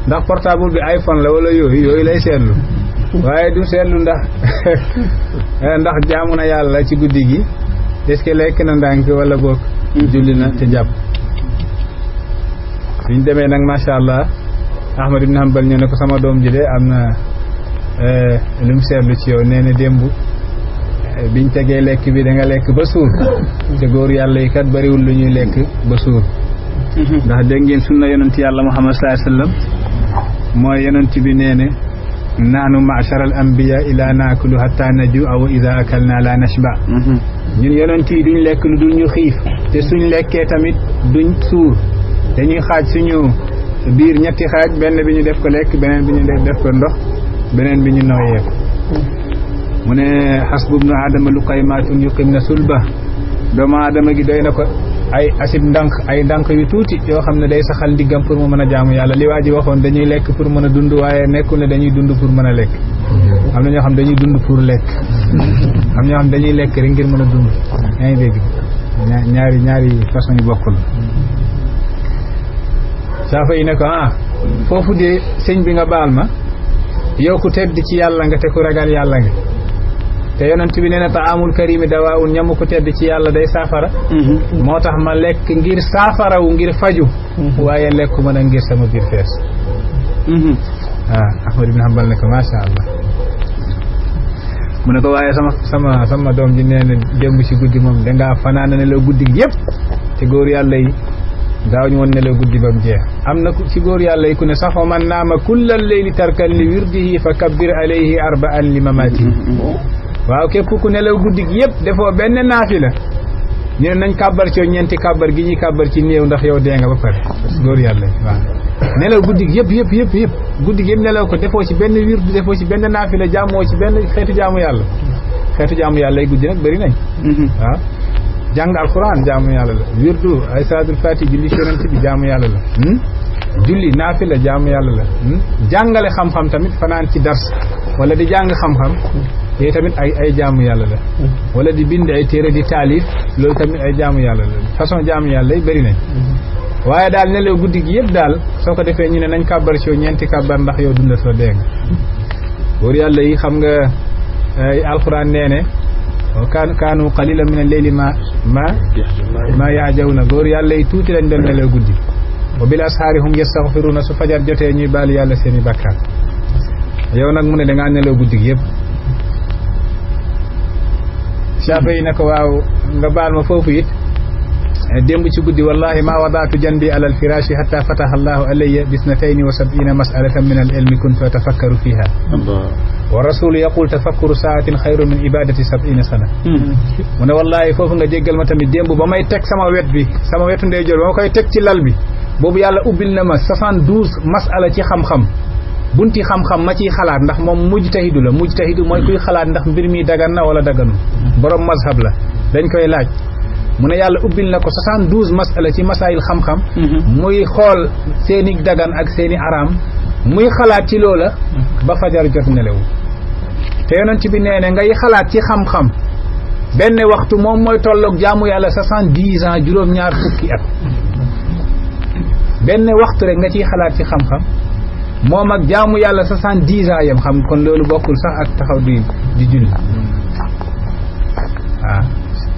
ndax portable bi iPhone la wala yooyu lay seetlu waaye du seetlu ndax jaamu na yàlla ci guddi gi est-ce que lekk na ndànk wala boog julli na te jàpp suñ demee nag macha allah Ahmad ibn Hanbal ñu ne ko sama doom ji de am na lu mu seetlu ci yow nee na démb biñ tegee lekk bi da nga lekk ba suur te góor yàlla yi kat bariwul lu ñuy lekk ba suur ndax dégg ngeen sunna yonent yàlla Muhammad sallallahu alayhi wasallam mooy yonent bi nee ne nahnu ma'shar al anbiya ila naakulu hatta naju aw ida akalna la nashba ñun yonent yi duñ lekk lu dul ñu xiif te suñ lekkee tamit duñ suur dañuy xaaj suñu biir ñetti xaaj benn bi ñu def ko lekk beneen bi ñu def ko ndox beneen bi ñu nooyee ko mu ne xasbu ibnu aadama luqaymatun yuqimna sulba doomu aadama gi doy na ko ay acide ay ndànk yu tuuti yoo xam ne day saxal ndiggam pour mu mën a jaamu yàlla li waa ji waxoon dañuy lekk pour mën a dund waaye nekkul ne dañuy dund pour mën a lekk am na ñoo xam dañuy dund pour lekk am ñoo xam dañuy lekk rek ngir mën a dund yaa ngi dégg ñaari façon yi bokkul saafa yi ne ko foofu de sëñ bi nga baal ma yow ku tedd ci yàlla nga te ku ragal yàlla nga te yonent bi nee na taamul karimi dawaawun ñamu ku tedd ci yàlla day saafara moo tax ma lekk ngir saafarawu ngir faju waaye lekku ma nag ngir sama biir fees Ahmad ibn Hanbal ne ko masha Allah mu ne ko waaye sama doom ji nee na démb ci guddi moom dangaa fanaana ne la guddi yëpp te góor yàlla yi daaw ñu woon ne la guddi ba mu jeex am na ci góor yàlla yi ku ne sax wa man naama kullal layli tarkan li wirdihi fa kabbir alayhi arba'an li mamatihi waaw képp ku nelaw guddi gi yëpp defoo benn naafila ñu ne nañ kàbbar ci ñeenti kàbbar gi ñuy kàbbar ci néew ndax yow dee nga ba pare góor yàlla yi waaw nelaw guddi gi yëpp guddi gi yëpp nelaw ko defoo ci benn wirdu defoo ci benn naafila jaamoo ci benn xeetu jaamu yàlla yi guddi nag bëri nañ waaw jàng alquran jaamu yàlla la wirdu ay salaatul faati julli yonent bi jaamu yàlla la julli naafila jaamu yàlla la jàngale xam-xam tamit fanaan ci dars wala di jàng xam-xam yooyu tamit ay jaamu yàlla la wala di bind ay téere di taalif loolu tamit ay jaamu yàlla la façon jaamu yàlla yi bëri nañ waaye daal nelaw guddi gi yëpp daal soo ko defee ñu ne nañ kàbbar ci yow ñeenti kàbbar ndax yow dunda soo dee nga góor yàlla yi xam nga alquran nee ne kaanu qalila min al-layli ma yahjawna góor yàlla yi tuuti lañ doon nelaw guddi wa bil ashaari hum yastaghfiruna su fajar jotee ñuy baal yàlla seeni bàkkaar yow nag mu ne dangaa nelaw guddi gi yëpp Shaafi yi ne ko waaw nga baal ma foofu it démb ci guddi wallahi ma wadaatu janbi ala alfirashi hatta fataha allahu alayya bisnatayni wa sab'ina mas'alatan min al-ilmi kuntu atafakkaru fiha wa rasulu yaqul tafakkuru saatin xayrun min ibadati 70 sana mu ne wallahi foofu nga jéggal ma tamit démb ba may teg sama wetu ndeyjoor ba ma koy teg ci lal bi boobu yàlla ubbil na ma 72 mas'ala ci xam-xam bunti xam-xam ma ciy xalaat ndax moom mujtahidu mooy kuy xalaat ndax mbir mi dagan na wala daganu borom mazhab la dañ koy laaj mu ne yàlla ubbil na ko 72 masala ci masaayil xam-xam muy xool seeni dagan ak seeni araam muy xalaat ci loola ba fajar jot nelewu te yonent bi nee ne ngay xalaat ci xam-xam benn waxtu moom mooy tolloog jaamu yàlla 70 ans juróom-ñaar fukki at benn waxtu rek nga ciy xalaat ci xam-xam moom ak jaamu yàlla 70 ans yam xam kon loolu bokkul sax ak taxaw di julli waaw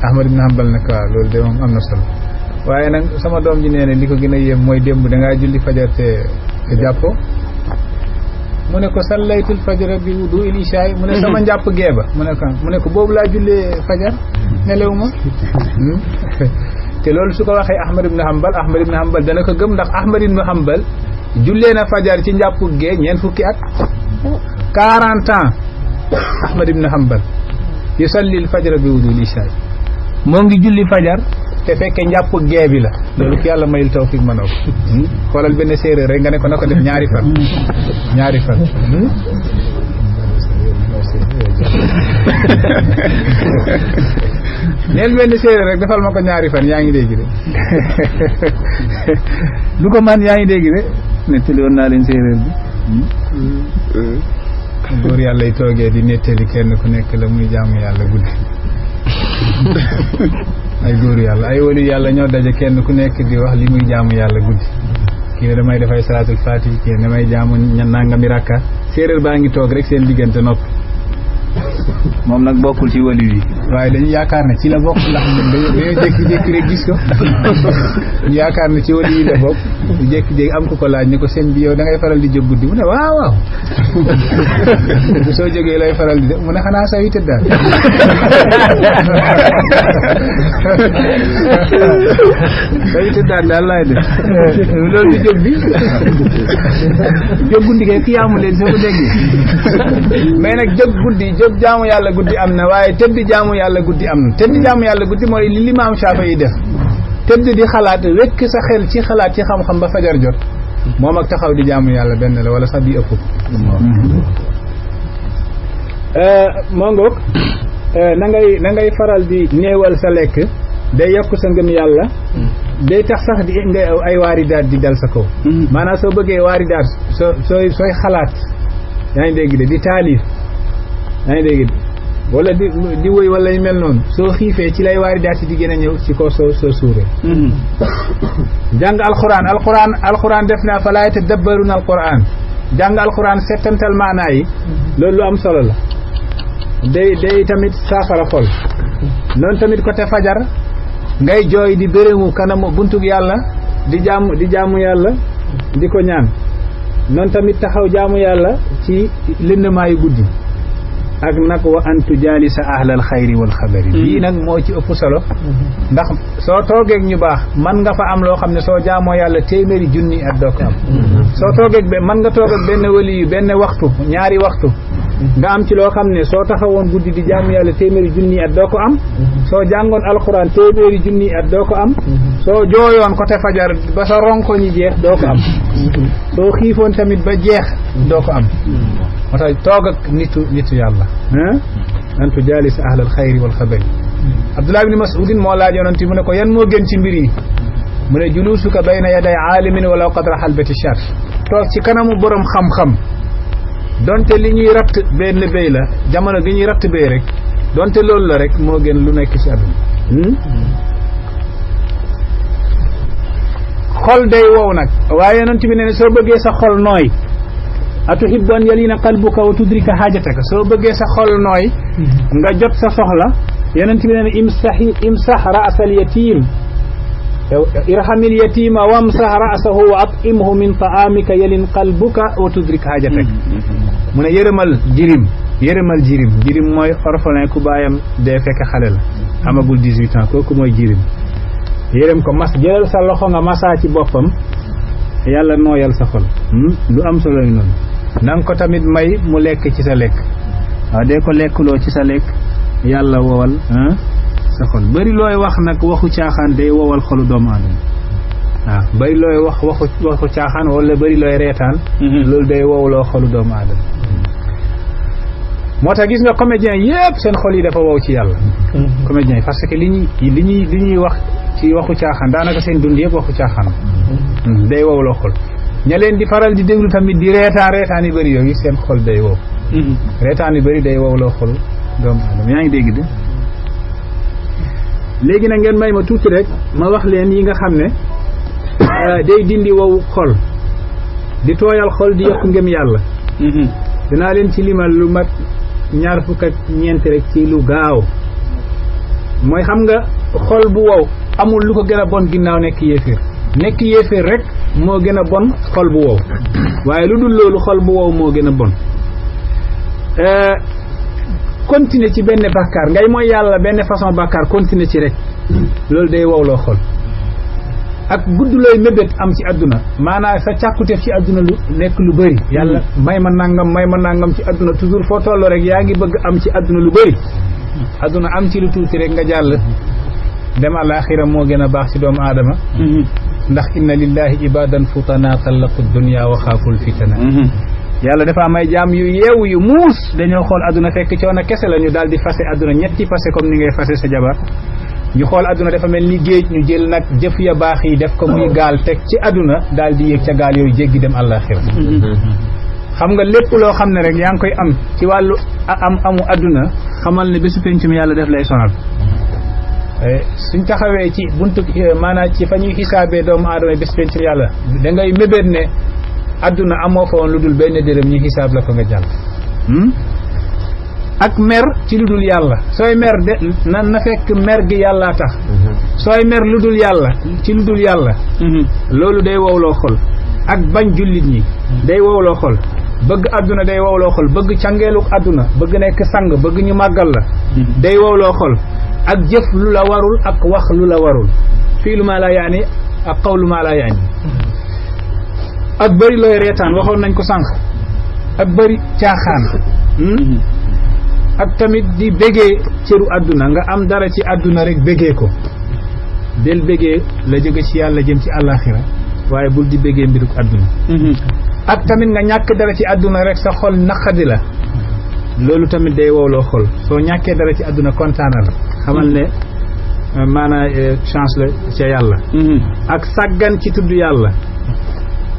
Ahmad ibn Hanbal nag waaw loolu de moom am na solo waaye nag sama doom ji nee ne li ko gën a yéem mooy démb dangaa julli fajar te jàppoo mu ne ko sallaytul fajara bi wudu il ishaay mu ne sama njàpp geeba mu ne ko boobu laa jullee fajar nelew ma te loolu su ko waxee Ahmad ibn Hanbal dana ko gëm ndax Ahmad ibn Hanbal jullee na fajar ci njàpp gee ñeent fukki at 40 ans Ahmad ibn Hanbal yusallil fajara bi wudu il ishaay moo ngi julli fajar te fekkee njàpp gee bi la loolu ki yàlla mayul tawfiq ma ko xoolal benn séeréer rek nga ne ko na ko def ñaari fan neel benn séeréer rek defal ma ko ñaari fan yaa ngi dégg de du ko man yaa ngi dégg de nettali woon naa leen séeréer bi góor yàlla yi toogee di nettali kenn ku nekk la muy jaamu yàlla guddi ay góor yàlla ay wali yàlla ñoo daje kenn ku nekk di wax li muy jaamu yàlla guddi kii ne damay dafay salaatul faatih kii ne damay jaamu nangami rakka séeréer baa ngi toog rek seen diggante nopp moom nag bokkul ci wali yi waaye dañu yaakaar ne ci la bokk ndax dañoo jékki-jékki rek gis ko ñu yaakaar ne ci wali yi la bokk ñu jékki-jékki am ku ko laaj ni ko seen bi yow da ngay faral di jóg guddi mu ne waaw soo jógee lay faral di def mu ne xanaa saw yi tëddaal saw yi tëddaal daal laay def loolu di jóg bi jóg guddi kay kiyaamu leen soo ko déggee mais nag jóg guddi jóg jaamu yàlla guddi am na waaye tëdd jaamu yàlla guddi am na tëdd jaamu yàlla guddi mooy li Imaam Shaafi'i yi def tëdd di xalaat wekk sa xel ci xalaat ci xam-xam ba fajar jot moom ak taxaw di jaamu yàlla benn la wala sax bi ëpp moo ngoog na ngay faral di néewal sa lekk day yokk sa ngëm yàlla day tax sax di nga ay waaridaat di dal sa kaw maanaam soo bëggee waaridaat sooy xalaat yaa ngi dégg de di taalif yaa ngi dégg wala di woy wala yu mel noonu soo xiifee ci lay waaridaat di gën a ñëw ci kaw soo suuree jàng alquran def naa fa laa yatadabbaruna alquran jàng alquran settantal maanaa yi loolu lu am solo la day tamit saafara xol noonu tamit côté fajar ngay jooy di bérému kanamu buntug yàlla di jaamu yàlla di ko ñaan noonu tamit taxaw jaamu yàlla ci lëndamaayu guddi ak nag wa an tujaalisa ahlal xayri wal xabari bii nag moo ci ëpp solo ndax soo toogeeg ñu baax man nga fa am loo xam ne soo jaamoo yàlla téeméeri junni at doo ko am soo toogeeg man nga toog ak benn wali yu benn waxtu ñaari waxtu nga am ci loo xam ne soo taxawoon guddi di jaamu yàlla téeméeri junni at doo ko am soo jàngoon alxuraan téeméeri junni at doo ko am soo jooyoon côté fajar ba sa ronko ñi jeex doo ko am soo xiifoon tamit ba jeex doo ko am moo tax toog ak nitu yàlla an tujaalis ahlal xayri wal xabari Abdullah ibn Mas'udin moo laaj yonent mu ne ko yan moo gën ci mbir yi mu ne julusuka bayna yaday aalimin walaw qadra halbati shar toog ci kanamu borom xam-xam donte li ñuy ratt benn béy la jamono gi ñuy ratt béy rek donte loolu la rek moo gën lu nekk ci àdduna xol day wow nag waaye yonent bi ne soo bëggee sa xol nooy atuhibbu an yalina qalbuka wa tudrika haajataka soo bëggee sa xol nooy nga jot sa soxla yonent bi ne imsax ra'sal yatim irhamil yatima wamsax ra'sahu wa at'imhu min ta'amika yalin qalbuka wa tudrik haajataka mu ne yërëmal jirim mooy orphelin ku baayam dee fekk xale la amagul 18 ans kooku mooy jirim yërëm ko jëlal sa loxo nga masaa ci boppam yàlla nooyal sa xol lu am solo yi noonu nanga ko tamit may mu lekk ci sa lekk waaw dee ko lekkloo ci sa lekk yàlla wowal sa xol bari looy wax nag waxu caaxaan day wowal xolu doomu aadama waaw bari looy wax waxu caaxaan wala bari looy reetaan loolu day wowloo xolu doomu aadama moo tax gis nga comédien yépp seen xol yi dafa wow ci yàlla comédien yi parce que li ñuy wax ci waxu caaxaan daanaka seen dund yëpp waxu caaxaan day wowloo xol ña leen di faral di déglu tamit di reetaan yu bëri yooyu seen xol day wow reetaan yu bëri day wowloo xol doomu aadama yaa ngi dégg de léegi nag ngeen may ma tuuti rek ma wax leen yi nga xam ne day dindi wow xol di tooyal xol di yokk ngëm yàlla dinaa leen ci limal lu mat 24 rek ci lu gaaw mooy xam nga xol bu wow amul lu ko gën a bon ginnaaw nekk yéeféer rek moo gën a bon xol bu wow waaye lu dul loolu xol bu wow moo gën a bon continuer ci benn bàkkaar ngay mooy yàlla benn façon bàkkaar continuer ci rek loolu day wowloo xol ak gudd looy mébét am ci àdduna maanaam sa càkkuteef ci àdduna lu nekk lu bëri yàlla may ma nangam ci àdduna toujours foo toll rek yaa ngi bëgg am ci àdduna lu bëri àdduna am ci lu tuuti rek nga jàll dem alaaxira moo gën a baax ci doomu aadama ndax inna lillahi ibadan futana tallaqu dunya wa xaaful fitana yàlla dafa am ay jaam yu yeewu yu muus dañoo xool adduna fekk coono kese la ñu daal di fase adduna ñetti fase comme ni ngay fase sa jabar ñu xool adduna dafa mel ni géej ñu jël nag jëf ya baax yi def ko muy gaal teg ci adduna daal di yéeg ca gaal yooyu jéggi dem àllaaxira xam nga lépp loo xam ne rek yaa ngi koy am ci wàllu amu adduna xamal ne bésu penc mi yàlla def lay sonal suñ taxawee ci buntu maanaam ci fa ñuy xisaabee doomu aadama bés penc mi yàlla da ngay mébét ne adduna amoo fa woon lu dul benn dërëm ñu xisaab la ko nga jàll ak mer ci lu dul yàlla sooy mer de na fekk mer gi yàllaa tax sooy mer lu dul yàlla ci lu dul yàlla loolu day wowloo xol ak bañ jullit ñi day wowloo xol bëgg adduna day wowloo xol bëgg cangeeluk adduna bëgg nekk sang bëgg ñu màggal la day wowloo xol ak jëf lu la warul ak wax lu la warul fii lu maa la yaani ak xawlu maa la yaani ak bëri looy reetaan waxoon nañ ko sànq ak bëri caaxaan ak tamit di bégee cëru àdduna nga am dara ci àdduna rek bégee ko del bégee la jóge ci yàlla jëm ci àllaaxira waaye bul di bégee mbiruk àdduna ak tamit nga ñàkk dara ci àdduna rek sa xol naqadi la loolu tamit day wowloo xol soo ñàkkee dara ci àdduna kontaanal xamal ne maanaa chance la ca yàlla ak sàggan ci tudd yàlla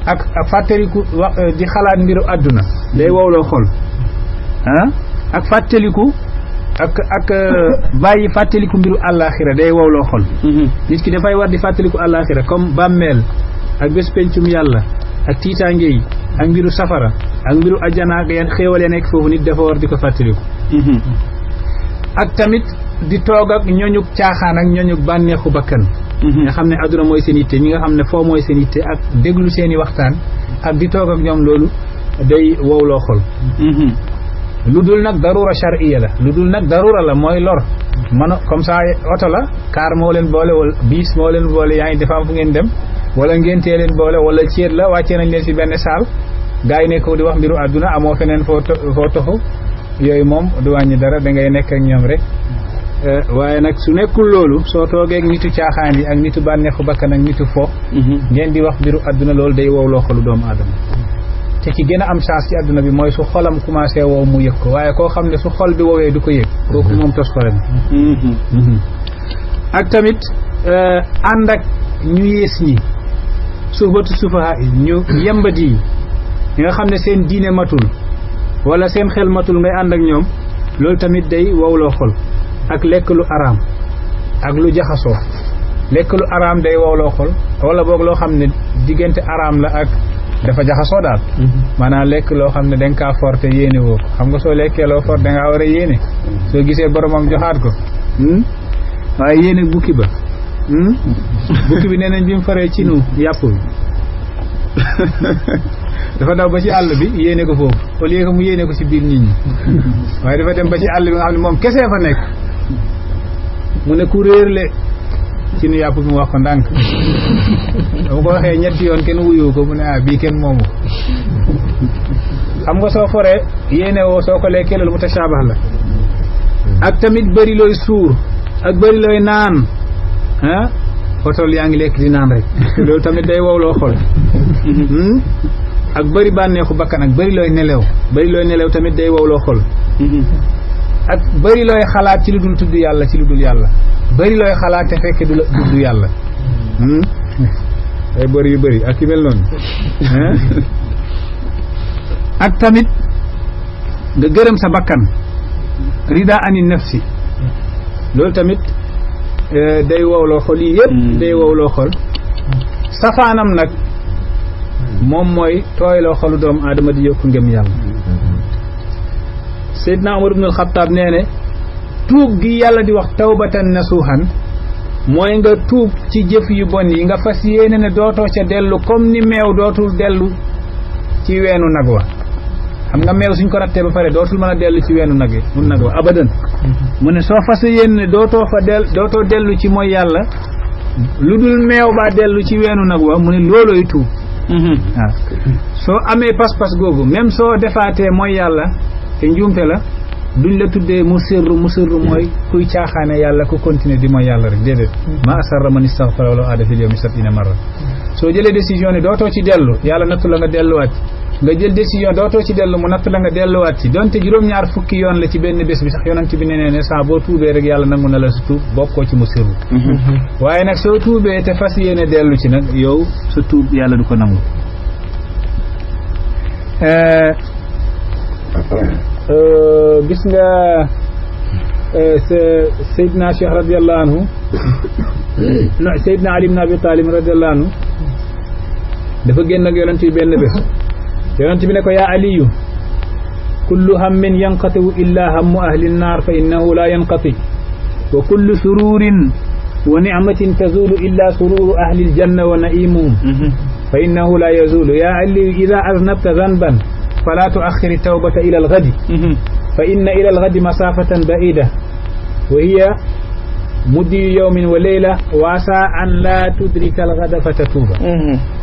ak fàttaliku di xalaat mbiru àdduna day wowloo xol ak fàttaliku ak bàyyi fàttaliku mbiru àllaaxira day wowloo xol nit ki dafay war di fàttaliku àllaaxira comme bàmmeel ak bés pencum yàlla ak tiitaange yi ak mbiru safara ak mbiru ajjana ak yan xéewal ya nekk foofu nit dafa war di ko fàttaliku ak tamit di toog ak ñooñu caaxaan ak ñooñu bànneexu bakkan nga xam ne adduna mooy seen yitte ñi nga xam ne foo mooy seen yitte ak déglu seeni waxtaan ak di toog ak ñoom loolu day wowloo xol lu dul nag darura shar'iyya la lu dul nag darura la mooy lor man comme ça oto la car moo leen boole wala bis moo leen boole yaa ngi dafa am fu ngeen dem wala ngeen tee leen boole wala ceet la wàccee nañ leen si benn saal gars yi nekk di wax mbiru àdduna amoo feneen foo toxu yooyu moom du wàññi dara da ngay nekk ak ñoom rek waaye nag su nekkul loolu soo toogeeg nitu caaxaan yi ak nitu bànneexu bakkan ak nitu fo ngeen di wax mbiru àdduna loolu day wowloo xolu doomu aadama te ci gën a am chance ci àdduna bi mooy su xolam commencé wow mu yëg ko waaye koo xam ne su xol bi woowee du ko yëg kooku moom tos xole bi ak tamit ànd ak ñu yées ñi suufatu sufaha ñu yembat yi ñi nga xam ne seen diine matul wala seen xel matul ngay ànd ak ñoom loolu tamit day wowloo xol ak lekk lu araam ak lu jaxasoo lekk lu araam day wowloo xol wala boog loo xam ne diggante araam la ak dafa jaxasoo daal maanaam lekk loo xam ne da nga kaa forte yéene woo ko xam nga soo lekkee loo forte da ngaa war a yéene soo gisee boromam joxaat ko waaye yéene bukki ba bukki bi nee nañ bi mu faree ci nu yàpp bi dafa daw ba ci àll bi yéene ko foofu au lieu que mu yéene ko ci biir nit ñi waaye dafa dem ba ci àll bi nga xam ne moom kese fa nekk mu ne ku réerle ci nu yàpp bi mu wax ko ndànk dama ko waxee ñetti yoon kenn wuyu ko mu ne bii kenn moomu xam nga soo foree yéene woo soo ko lekkee loolu mutashaabah la ak tamit bëri looy suur ak bëri looy naan fotol yaa ngi lekk di naan rek loolu tamit day wowloo xol ak bëri bànneexu bakkan ak bëri looy nelew tamit day wowloo xol ak bëri looy xalaat ci lu dul tudd yàlla bëri looy xalaat te fekk du la tudd yàlla ay bëri yu bëri ak yu mel noonu ak tamit nga gërëm sa bakkan rida ani nafsi loolu tamit day wowloo xol yi yëpp day wowloo xol safaanam nag moom mooy tooyloo xolu doomu aadama di yokku ngëm yàlla Seydina Umar ibn al-Khattab nee ne tuub gi yàlla di wax tawbatan nasuhan mooy nga tuub ci jëf yu bon yi nga fas yéene ne dootoo ca dellu comme ni meew dootul dellu ci weenu nag wa xam nga meew suñ ko rattee ba pare dootul mën a dellu ci weenu nag wa abadan mu ne soo fas yéene ne dootoo dellu ci mooy yàlla lu dul meew baa dellu ci weenu nag wa mu ne loolooy tuub waaw soo amee pas-pas googu même soo defaatee mooy yàlla te njuumte la duñ la tuddee musirru mooy kuy caaxaane yàlla ku continuer di mooy yàlla rek déedéet ma asarra man istaghfara wala aada fil yawmi sab'ina marra soo jëlee décision ne dootoo ci dellu yàlla nattu la nga delluwaat nga jël décision dootoo ci dellu mu natt la nga delluwaat ci donte juróom-ñaar fukki yoon la ci benn bés bi sax yonent bi ne saa boo tuubee rek yàlla nangu na la sa tuub bokkoo ci mu sirru waaye nag soo tuubee te fas yéene dellu ci nag yow sa tuub yàlla du ko nangu gis nga Seydina Cheikh radiallahu anhu Seydina Ali ibn Abi Talib radiallahu anhu dafa génn ak yonent bi benn bés yonent bi ne ko yaa aliyu kullu hammin yanqati'u illa hammu ahli nnaar fa innahu la yanqati wa kullu sururin wa ni'matin tazulu illa sururu ahli aljanna wa na'imuhum fa innahu la yazulu ya aliyu idha aznabta dhanban fala tu'akhkhir at-tawbata ila al-ghadi fa inna ila al-ghadi masafatan ba'ida wa hiya muddi yawmin wa layla wa asa an la tudrika al-ghada fatatuba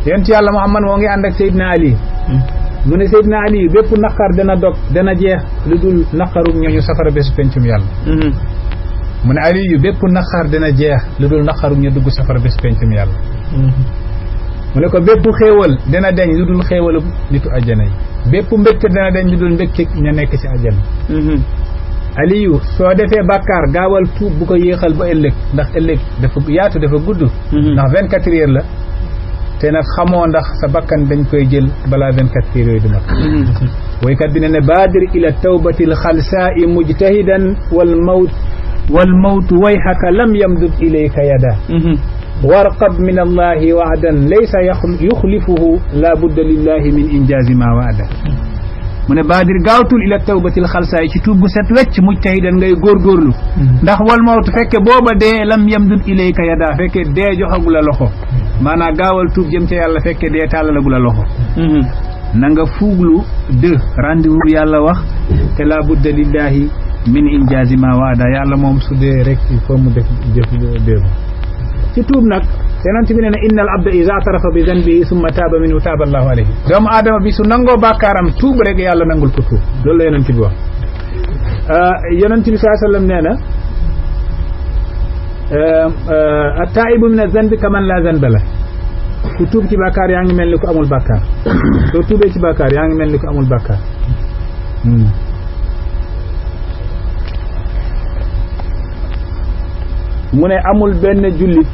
yonent yàlla Muhammad moo ngi ànd ak Seydina Ali mu ne Seydina Ali bépp naqar dana dog dana jeex lu dul naqaru ñooñu safara bésu pencum yàlla mu ne Ali yu bépp naqar dana jeex lu dul naqaru ñu dugg safara bésu pencum yàlla mu ne ko bépp xéewal dana deñ lu dul xéewalu nitu àjjana yi bépp mbégte dana deñ lu dul mbégte ña nekk ci àjjana Aliyu soo defee bàkkaar gaawal tuub bu ko yéexal ba ëllëg ndax ëllëg dafa yaatu dafa gudd ndax 24 heures la te nag xamoo ndax sa bakkan dañ koy jël balaa 24 heures yooyu du mat woykat bi ne baadir ila tawbati alxalsaa'i mujtahidan wal mawt wayhaka lam yamdud ilayka yada warqab min allahi waadan laysa yuxlifuhu la budda lillahi min injaazi ma waada mu ne baadir gaawtul ila tawbatil xalsaay ci tuub gu set wecc mujtahidan ngay góorgóorlu ndax wal mawtu fekke booba dee lam yamdud ilayka yada fekke dee joxagu la loxo maanaam gaawal tuub jëm ca yàlla fekke dee tàllalagu la loxo na nga fuuglu rendez-vous yàlla wax te la budda lillahi min injaazi ma waada yàlla moom su dee rek il faut mu def jëf déebu ci tuub nag yonent bi ne ne inna al abda iza tarafa bi zanbihi summa taaba minhu taaba allahu alayhi doomu aadama bi su nangoo bàkkaaram tuub rek yàlla nangul ko tuub loolu la yonent bi wax yonent bi sallallahu alayhi wa sallam nee na at-taa'ibu min az-zanbi kaman la zanba la ku tuub ci bàkkaar yaa ngi mel ni ku amul bàkkaar soo tuubee ci bàkkaar yaa ngi mel ni ku amul bàkkaar mu ne amul benn jullit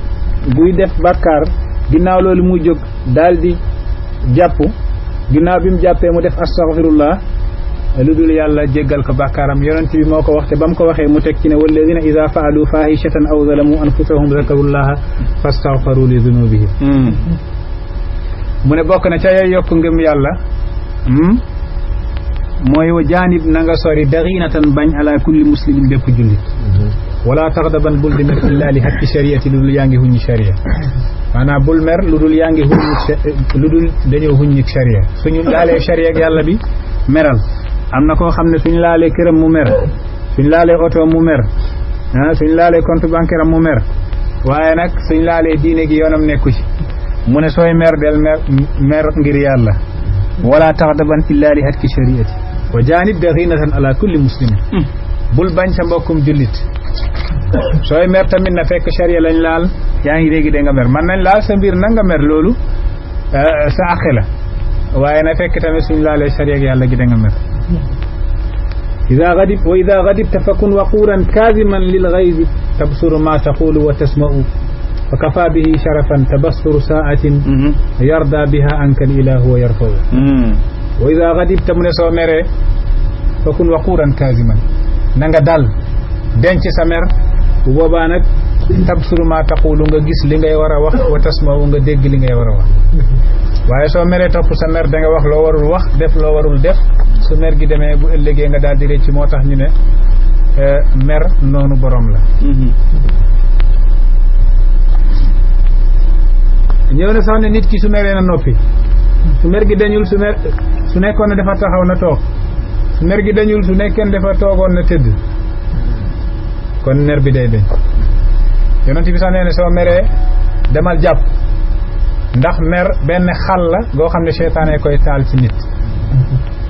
buy def bàkkaar ginnaaw loolu muy jóg daal di jàpp ginnaaw bi mu jàppee mu def astaghfirullah lu dul yàlla jéggal ko bàkkaaram yonent bi moo ko wax te ba mu ko waxee mu teg ci ne walladina ida faalu fahishatan aw zalamu anfusahum zakarullaha fastaghfaru li dunubihim mu ne bokk na ca yooyu yokk ngëm yàlla mooy wa jaanib na nga sori daginatan bañ ala kulli muslimin bépp jullit wala taxdaban bul di mer illa li hakki shariati lu dul yaa ngi huññi sharia maanaam bul mer lu dul yaa ngi huññi lu dul dañoo huññi sharia suñu laalee sharia ak yàlla bi meral am na koo xam ne suñu laalee këram mu mer suñu laalee oto mu mer suñu laalee compte bancaire am mu mer waaye nag suñu laalee diine gi yoonam nekku ci mu ne sooy mer del mer ngir yàlla wala taxdaban illa li hakki shariati wa janib daginatan ala kulli muslimin bul bañ sa mbokkum jullit sooy mer tamit na fekk sharia lañ laal yaa ngi dégg de nga mer man nañ laal sa mbir na nga mer loolu sa àq la waaye na fekk tamit suñ laalee sharia ak yàlla gi da nga mer ida gadibta fakun waquran kaziman lil ghayzi tabsuru ma taqulu wa tasma'u fa kafa bihi sharafan tabassuru sa'atin yarda biha anka al ilahu wa yarfa'u wa ida gadibta mu ne soo meree fakun waquran kaziman na nga dal denc sa mer bu boobaa nag tabsuru ma taqulu nga gis li ngay war a wax wa tasma'u nga dégg li ngay war a wax waaye soo meree topp sa mer da nga wax loo warul wax def loo warul def su mer gi demee bu ëllëgee nga daal di rëcc moo tax ñu ne mer noonu borom la ñëw na sax ne nit ki su meree na noppi su mer gi dañul su nekkoon ne dafa taxaw na toog su mer gi dañul su nekkee dafa toogoon na tëdd kon mer bi day deñ yonent bi sax nee ne soo meree demal jàpp ndax mer benn xal la goo xam ne seytaane koy taal ci nit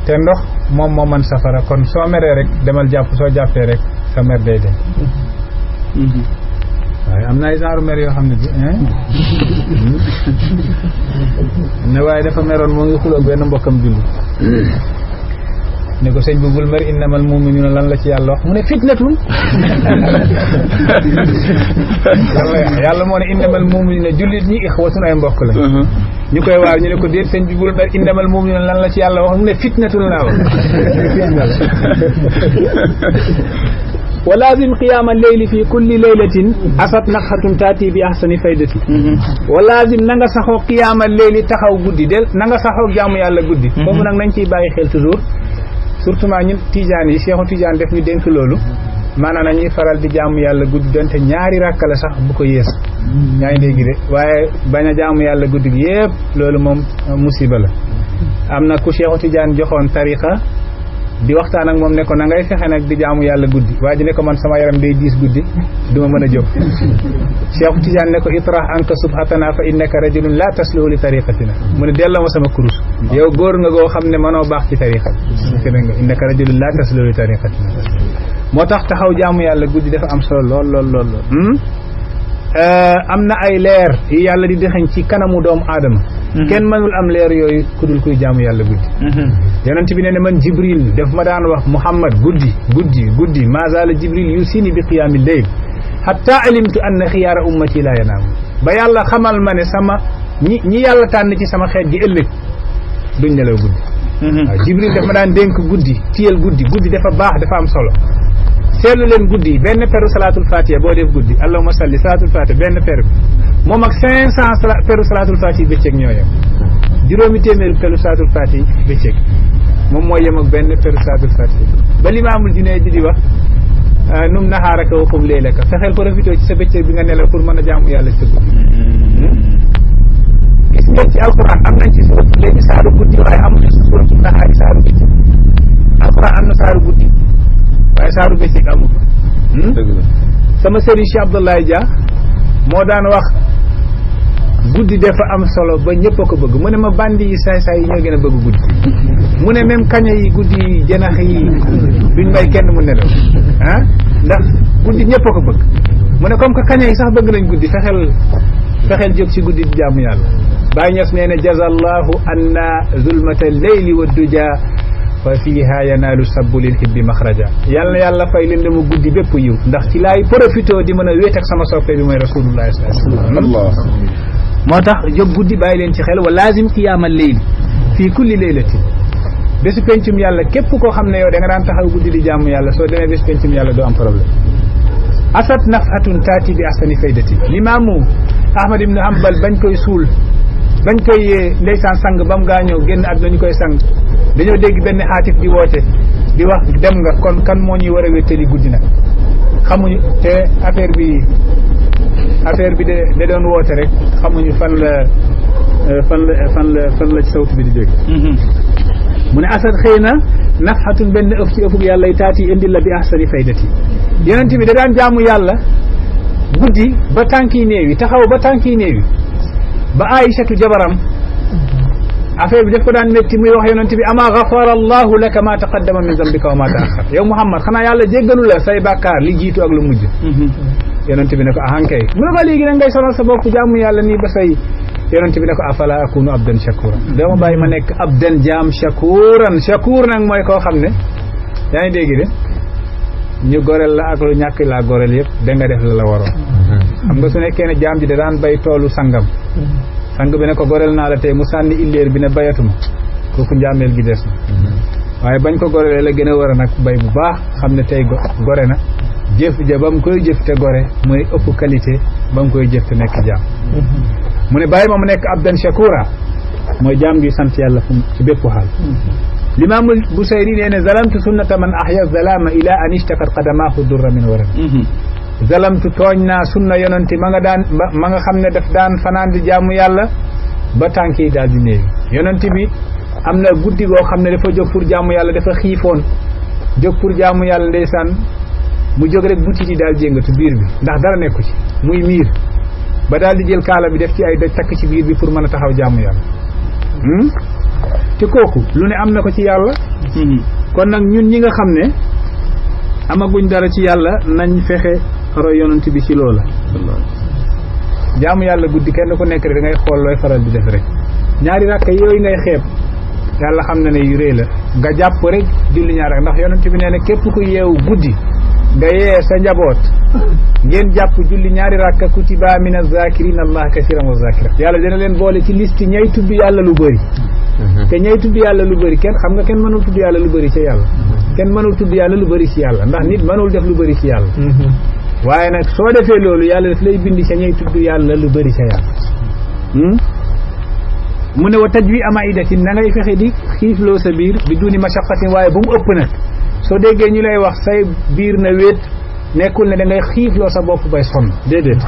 te ndox moom moo mën safara kon soo meree rek demal jàpp soo jàppee rek sa mer day deñ waaye am na ay genre mer yoo xam ne bi ne waaye dafa meroon moo ngi xuloo benn mbokkam julli ne ko sëñ bi bul mer innamal mu'minuna lan la ci yàlla wax mu ne fitnatun yàlla moo ne innamal mu'minuna jullit ñi ixwatun ay mbokk la ñu koy waar ñu ne ko déet sëñ bi bul mer innamal mu'minuna lan la ci yàlla wax mu ne fitnatun laa wax wa lazim qiyaama leyli fi kulli laylatin asat nafhatun taati bi ahsani faydati wa lazim na nga saxoo qiyaama leyli taxaw guddi del na nga saxoo jaamu yàlla guddi foofu nag nañ ciy bàyyi xel toujours surtout ñun tijaan yi Cheikhu Tijaan def ñu dénk loolu maanaam nañuy faral di jaamu yàlla guddi donte ñaari rakka la sax bu ko yées ñaa ngi dégg de waaye bañ a jaamu yàlla guddi gi yëpp loolu moom musiba la am na ku Cheikhu Tijaan joxoon tariqa di waxtaan ak moom ne ko na ngay fexe nag di jaamu yàlla guddi waa ji ne ko man sama yaram day diis guddi duma mën a jóg Cheikhu Tijaan ne ko itrah anka subhatana fa innaka rajulun la tasluhu li tariqatina mu ne delloo ma sama kurus yow góor nga goo xam ne mënoo baax ci tariqa nga innaka rajulun la tasluhu li tariqatina moo tax taxaw jaamu yàlla guddi dafa am solo lool am na ay leer yi yàlla di dexañ ci kanamu doomu aadama kenn mënul am leer yooyu ku dul kuy jaamu yàlla guddi yonent bi ne man jibril daf ma daan wax muhammad guddi ma zaala jibril yusini bi qiyaami leyl hatta alimtu anna xiyaara ummati la yanaamu ba yàlla xamal ma ne sama ñi yàlla tànn ci sama xeet gi ëllëg duñ nelaw guddi waaw jibril daf ma daan dénk guddi tiyal guddi dafa baax dafa am solo seetlu leen guddi benn peru salaatul fatiha boo def guddi allahumma salli salaatul fatiha benn per bi moom ak 500 peru salaatul fatiha bëccëg ñoo yem juróomi téeméeri peru salaatul fatiha bëccëg moom mooy yem ak benn peru salaatul fatiha ba limaamul Junayd di wax num nahaaraka wa qum laylaka fexeel profité ci sa bëccëg bi nga nelaw pour mën a jaamu yàlla ci sa guddi gis ngeen ci alquran am nañ ci suuratu léegi saaru guddi waaye amuñu ci suuratu nahaari saaru bëccëg alquran am na saaru guddi waaye saaru bëccëg amul sama sëriñ Cheikh Abdoulaye Dia moo daan wax guddi dafa am solo ba ñëpp a ko bëgg mu ne ma bandi yi saay yi ñoo gën a bëgg guddi mu ne même kaña yi guddi yi janax yi duñ may kenn mu nelaw ndax guddi ñëpp a ko bëgg mu ne comme que kaña yi sax bëgg nañ guddi fexeel jóg ci guddi di jaamu yàlla Baay Ñas nee na jazallahu anna zulmata leyli wa duja fa fiha yanaalu sabbu lil hibbi maxraja yàlla na yàlla fay leen dama guddi bépp yiw ndax ci laay profité di mën a wéet ak sama soppe bi mooy rasulullah sallallahu alayhi wa sallam moo tax jóg guddi bàyyi leen ci xel wa lazim qiyaamal leyl fii kulli laylatin bésu pencum yàlla képp koo xam ne yow da nga daan taxaw guddi di jaamu yàlla soo demee bésu pencum yàlla doo am problème asat nafhatun taati bi ahsani faydati limaamu Ahmad ibn Hanbal bañ koy suul bañ koy ndeysaan sang ba mu gaañoo génn àdduna ñu koy sang dañoo dégg benn xaatif di woote di wax dem nga kon kan moo ñuy war a wéttali guddi nag xamuñu te affaire bi de doon woote rek xamuñu fan la ci sawtu bi di jóge mu ne asad xëy na nafhatun benn ëf ci ëfug yàlla y taati indil la bi ahsani faydati yonent bi da daan jaamu yàlla guddi ba tànki néew yi taxaw ba tànki néew yi ba Aïchatu jabaram affaire bi daf ko daan métti muy wax yonent bi ama gafara allahu laka ma taqaddama min zambika wa ma taaxar yow Muhammad xanaa yàlla jéggalu la say bàkkaar li jiitu ak lu mujj yonent bi ne ko ahankay mu ne ko léegi nag ngay sonal sa bopp jaamu yàlla nii ba say yonent bi ne ko afala akunu abdan shakura dama bàyyi ma nekk abdan jaam shakur nag mooy koo xam ne yaa ngi dégg de ñu gorel la ak lu ñàkk laa gorel yëpp da nga def la waroon xam nga su nekkee ne jaam ji da daan bay toolu sangam sang bi ne ko gorel naa la tey mu sànni illeer bi ne bayatuma kooku njaameel gi des na waaye bañ ko gorelee la gën a war a nag bay bu baax xam ne tey gore na jëf ja ba mu koy jëf te gore mooy ëpp qualité ba mu koy jëf te nekk jaam mu ne bàyyi ma mu nekk abdan shakura mooy jaam gi sant yàlla fu ci bépp xaal limaamul Busayri nee ne zalamtu sunnata man ahya zalama ila an ishtakat qadamahu durra min waram zalamtu tooñ naa sunna yonanti ma nga xam ne daf daan fanaan di jaamu yàlla ba tànk yi daal di néewi yonanti bi am na guddi goo xam ne dafa jóg pour jaamu yàlla dafa xiifoon jóg pour jaamu yàlla ndeysaan mu jóg rek butit yi daal jéngatu biir bi ndax dara nekku ci muy miir ba daal di jël kaala bi def ci ay doj takk ci biir bi pour mën a taxaw jaamu yàlla te kooku lu ne am na ko ci yàlla kon nag ñun ñi nga xam ne amaguñ dara ci yàlla nañ fexe roy yonent bi ci loola jaamu yàlla guddi kenn ku nekk rek da ngay xool looy faral di def rek ñaari rakk yooyu ngay xeeb yàlla xam na ne yu rëy la nga jàpp rek julli ñaar ndax yonent bi nee na képp ku yeewu guddi nga yee sa njaboot ngeen jàpp julli ñaari rakka kutiba min az-zakirin allah kasiran wa zakirat yàlla dina leen boole ci liste ñay tudd yàlla lu bëri te ñay tudd yàlla lu bëri kenn xam nga kenn mënul tudd yàlla lu bëri ci yàlla kenn mënul tudd yàlla lu bëri ci yàlla ndax nit mënul def lu bëri ci yàlla waaye nag soo defee loolu yàlla daf lay bindi ca ñay tudd yàlla lu bëri ca yàlla mu ne wa tajwi amaidatin na ngay fexe di xiifloo sa biir bi duni mashaqatin waaye bu mu ëpp nag soo déggee ñu lay wax say biir na wéet nekkul ne da ngay xiifloo sa bopp bay sonn déedéet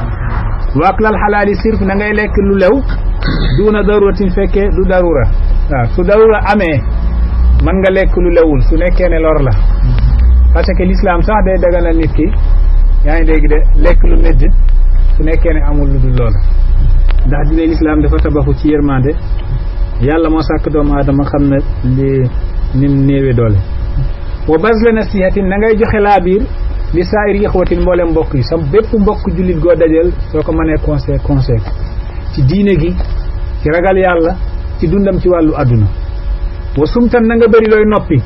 waak lal xalaali sirf na ngay lekk lu lew duuna daruratin fekkee du darura waaw su darura amee mën nga lekk lu lewul su nekkee ne lor la parce que l'islam sax day daganal nit ki yaa ngi dégg de lekk lu médd su nekkee ne amul lu dul loola ndax dina l'islam dafa tabaxu ci yërmande yàlla moo sàkk doomu aadama xam ne li nim néewe doole wa basla nasihatin na ngay joxe laa biir li saa'ir ixwatin mboolem mbokk yi sa bépp mbokk jullit goo dajal soo ko mënee conseil ci diine gi ci ragal yàlla ci dundam ci wàllu àdduna wa sumtan na nga bëri looy noppi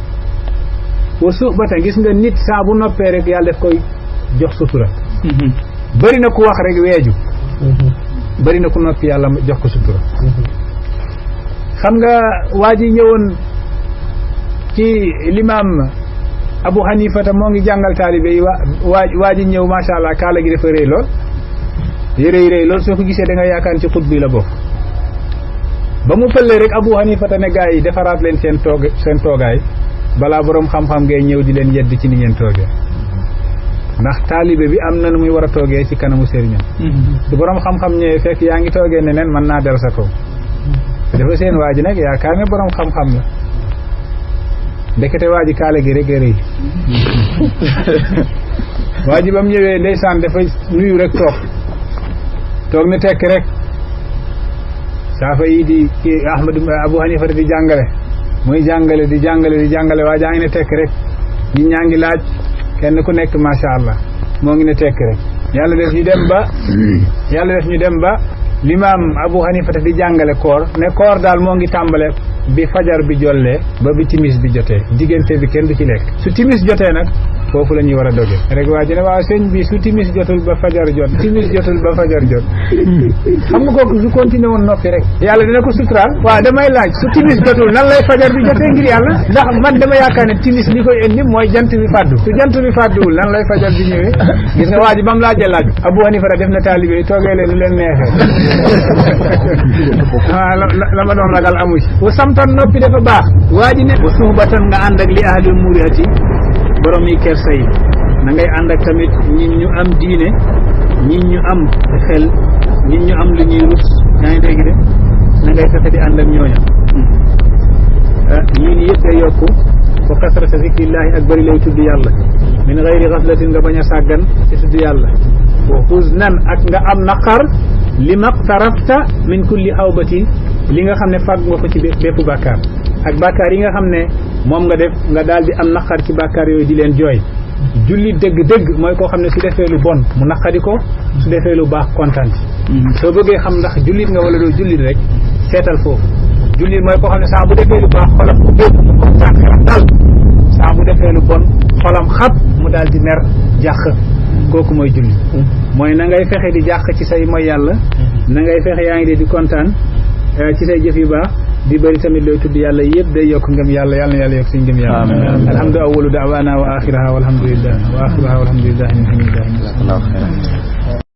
wa suxbatan gis nga nit saa bu noppee rek yàlla daf koy jox sutura bëri na ku wax rek weeju bëri na ku noppi yàlla jox ko sutura xam nga waa ji ñëwoon ci limaam Abu Hanifata moo ngi jàngal taalibe yi waa ji ñëw macha allah kaala gi dafa rëy lool rëy lool soo ko gisee da nga yaakaar ci xut bi la bokk ba mu fëllee rek Abu Hanifata ne gaa yi defaraat leen seen toogaay balaa borom xam-xam ngay ñëw di leen yedd ci ni ngeen toogee ndax taalibe bi am na nu muy war a toogee ci kanamu sëriñam su borom xam-xam ñëwee fekk yaa ngi toogee ne neen mën naa del sa kaw dafa seen waa ji nag yaakaar ne borom xam-xam la ndekete waa ji kaala gi rek a rëy waa ji ba mu ñëwee ndeysaan dafa nuyu rek toog ne tekk rek saafa yi di Abu Hanifa di jàngale muy jàngale di jàngale waa jaa ngi ne tekk rek ñi ñaa ngi laaj kenn ku nekk macha allah moo ngi ne tekk rek yàlla def ñu dem ba limaam Abu Hanifa di jàngale koor ne koor daal moo ngi tàmbale bi fajar bi jollee ba bi timis bi jotee diggante bi kenn du ci lekk su timis jotee nag foofu la ñuy war a doge rek waa ji ne waaw sëñ bi su timis jotul ba fajar jot xam nga kooku su continué woon noppi rek yàlla dina ko suturaal waaw damay laaj su timis jotul nan lay fajar bi jotee ngir yàlla ndax man dama yaakaar ne timis li koy indi mooy jant bi fàddu su jant bi fàdduwul nan lay fajar bi ñëwee gis nga waa ji ba mu laajee laaj Abu Hanifa def na taalibe yi toogee leen lu leen neexee la ma doon ragal amu ci bu samtoon noppi dafa baax waa ji ne bu suhbatan nga ànd ak li ahli muriati borom yi kersa yi na ngay ànd ak tamit ñit ñu am diine ñit ñu am xel ñit ñu am lu ñuy rus yaa ngi dégg de na ngay fexe di ànd ak ñooña yii ni yëpp day yokku wa kasrata zikrillahi ak bëri lay tudd yàlla min gayri gaflatin nga bañ a sàggan ci tudd yàlla wa huznan ak nga am naqar li maqtarafta min kulli awbatin li nga xam ne fàgg nga ko ci bépp bàkkaar ak bàkkaar yi nga xam ne moom nga def nga daal di am naqar ci bàkkaar yooyu di leen jooy jullit dëgg-dëgg mooy koo xam ne su defee lu bon mu naqari ko su defee lu baax kontaan soo bëggee xam ndax jullit nga wala doo jullit rek seetal foofu jullit mooy koo xam ne saa bu defee lu baax xolam ku bépp mu kontaan xelam dal saa bu defee lu bon xolam xab mu daal di mer jàq kooku mooy jullit mooy na ngay fexe di jàq ci say mooy yàlla na ngay fexe yaa ngi dee di kontaan ci say jëf yu baax di bëri tamit looy tudd yàlla yëpp day yokk ngëm yàlla yàlla na yàlla yokk suñu ngëm yàlla alhamdu awwalu da'wana wa akhiraha walhamdulillah min hamdillahi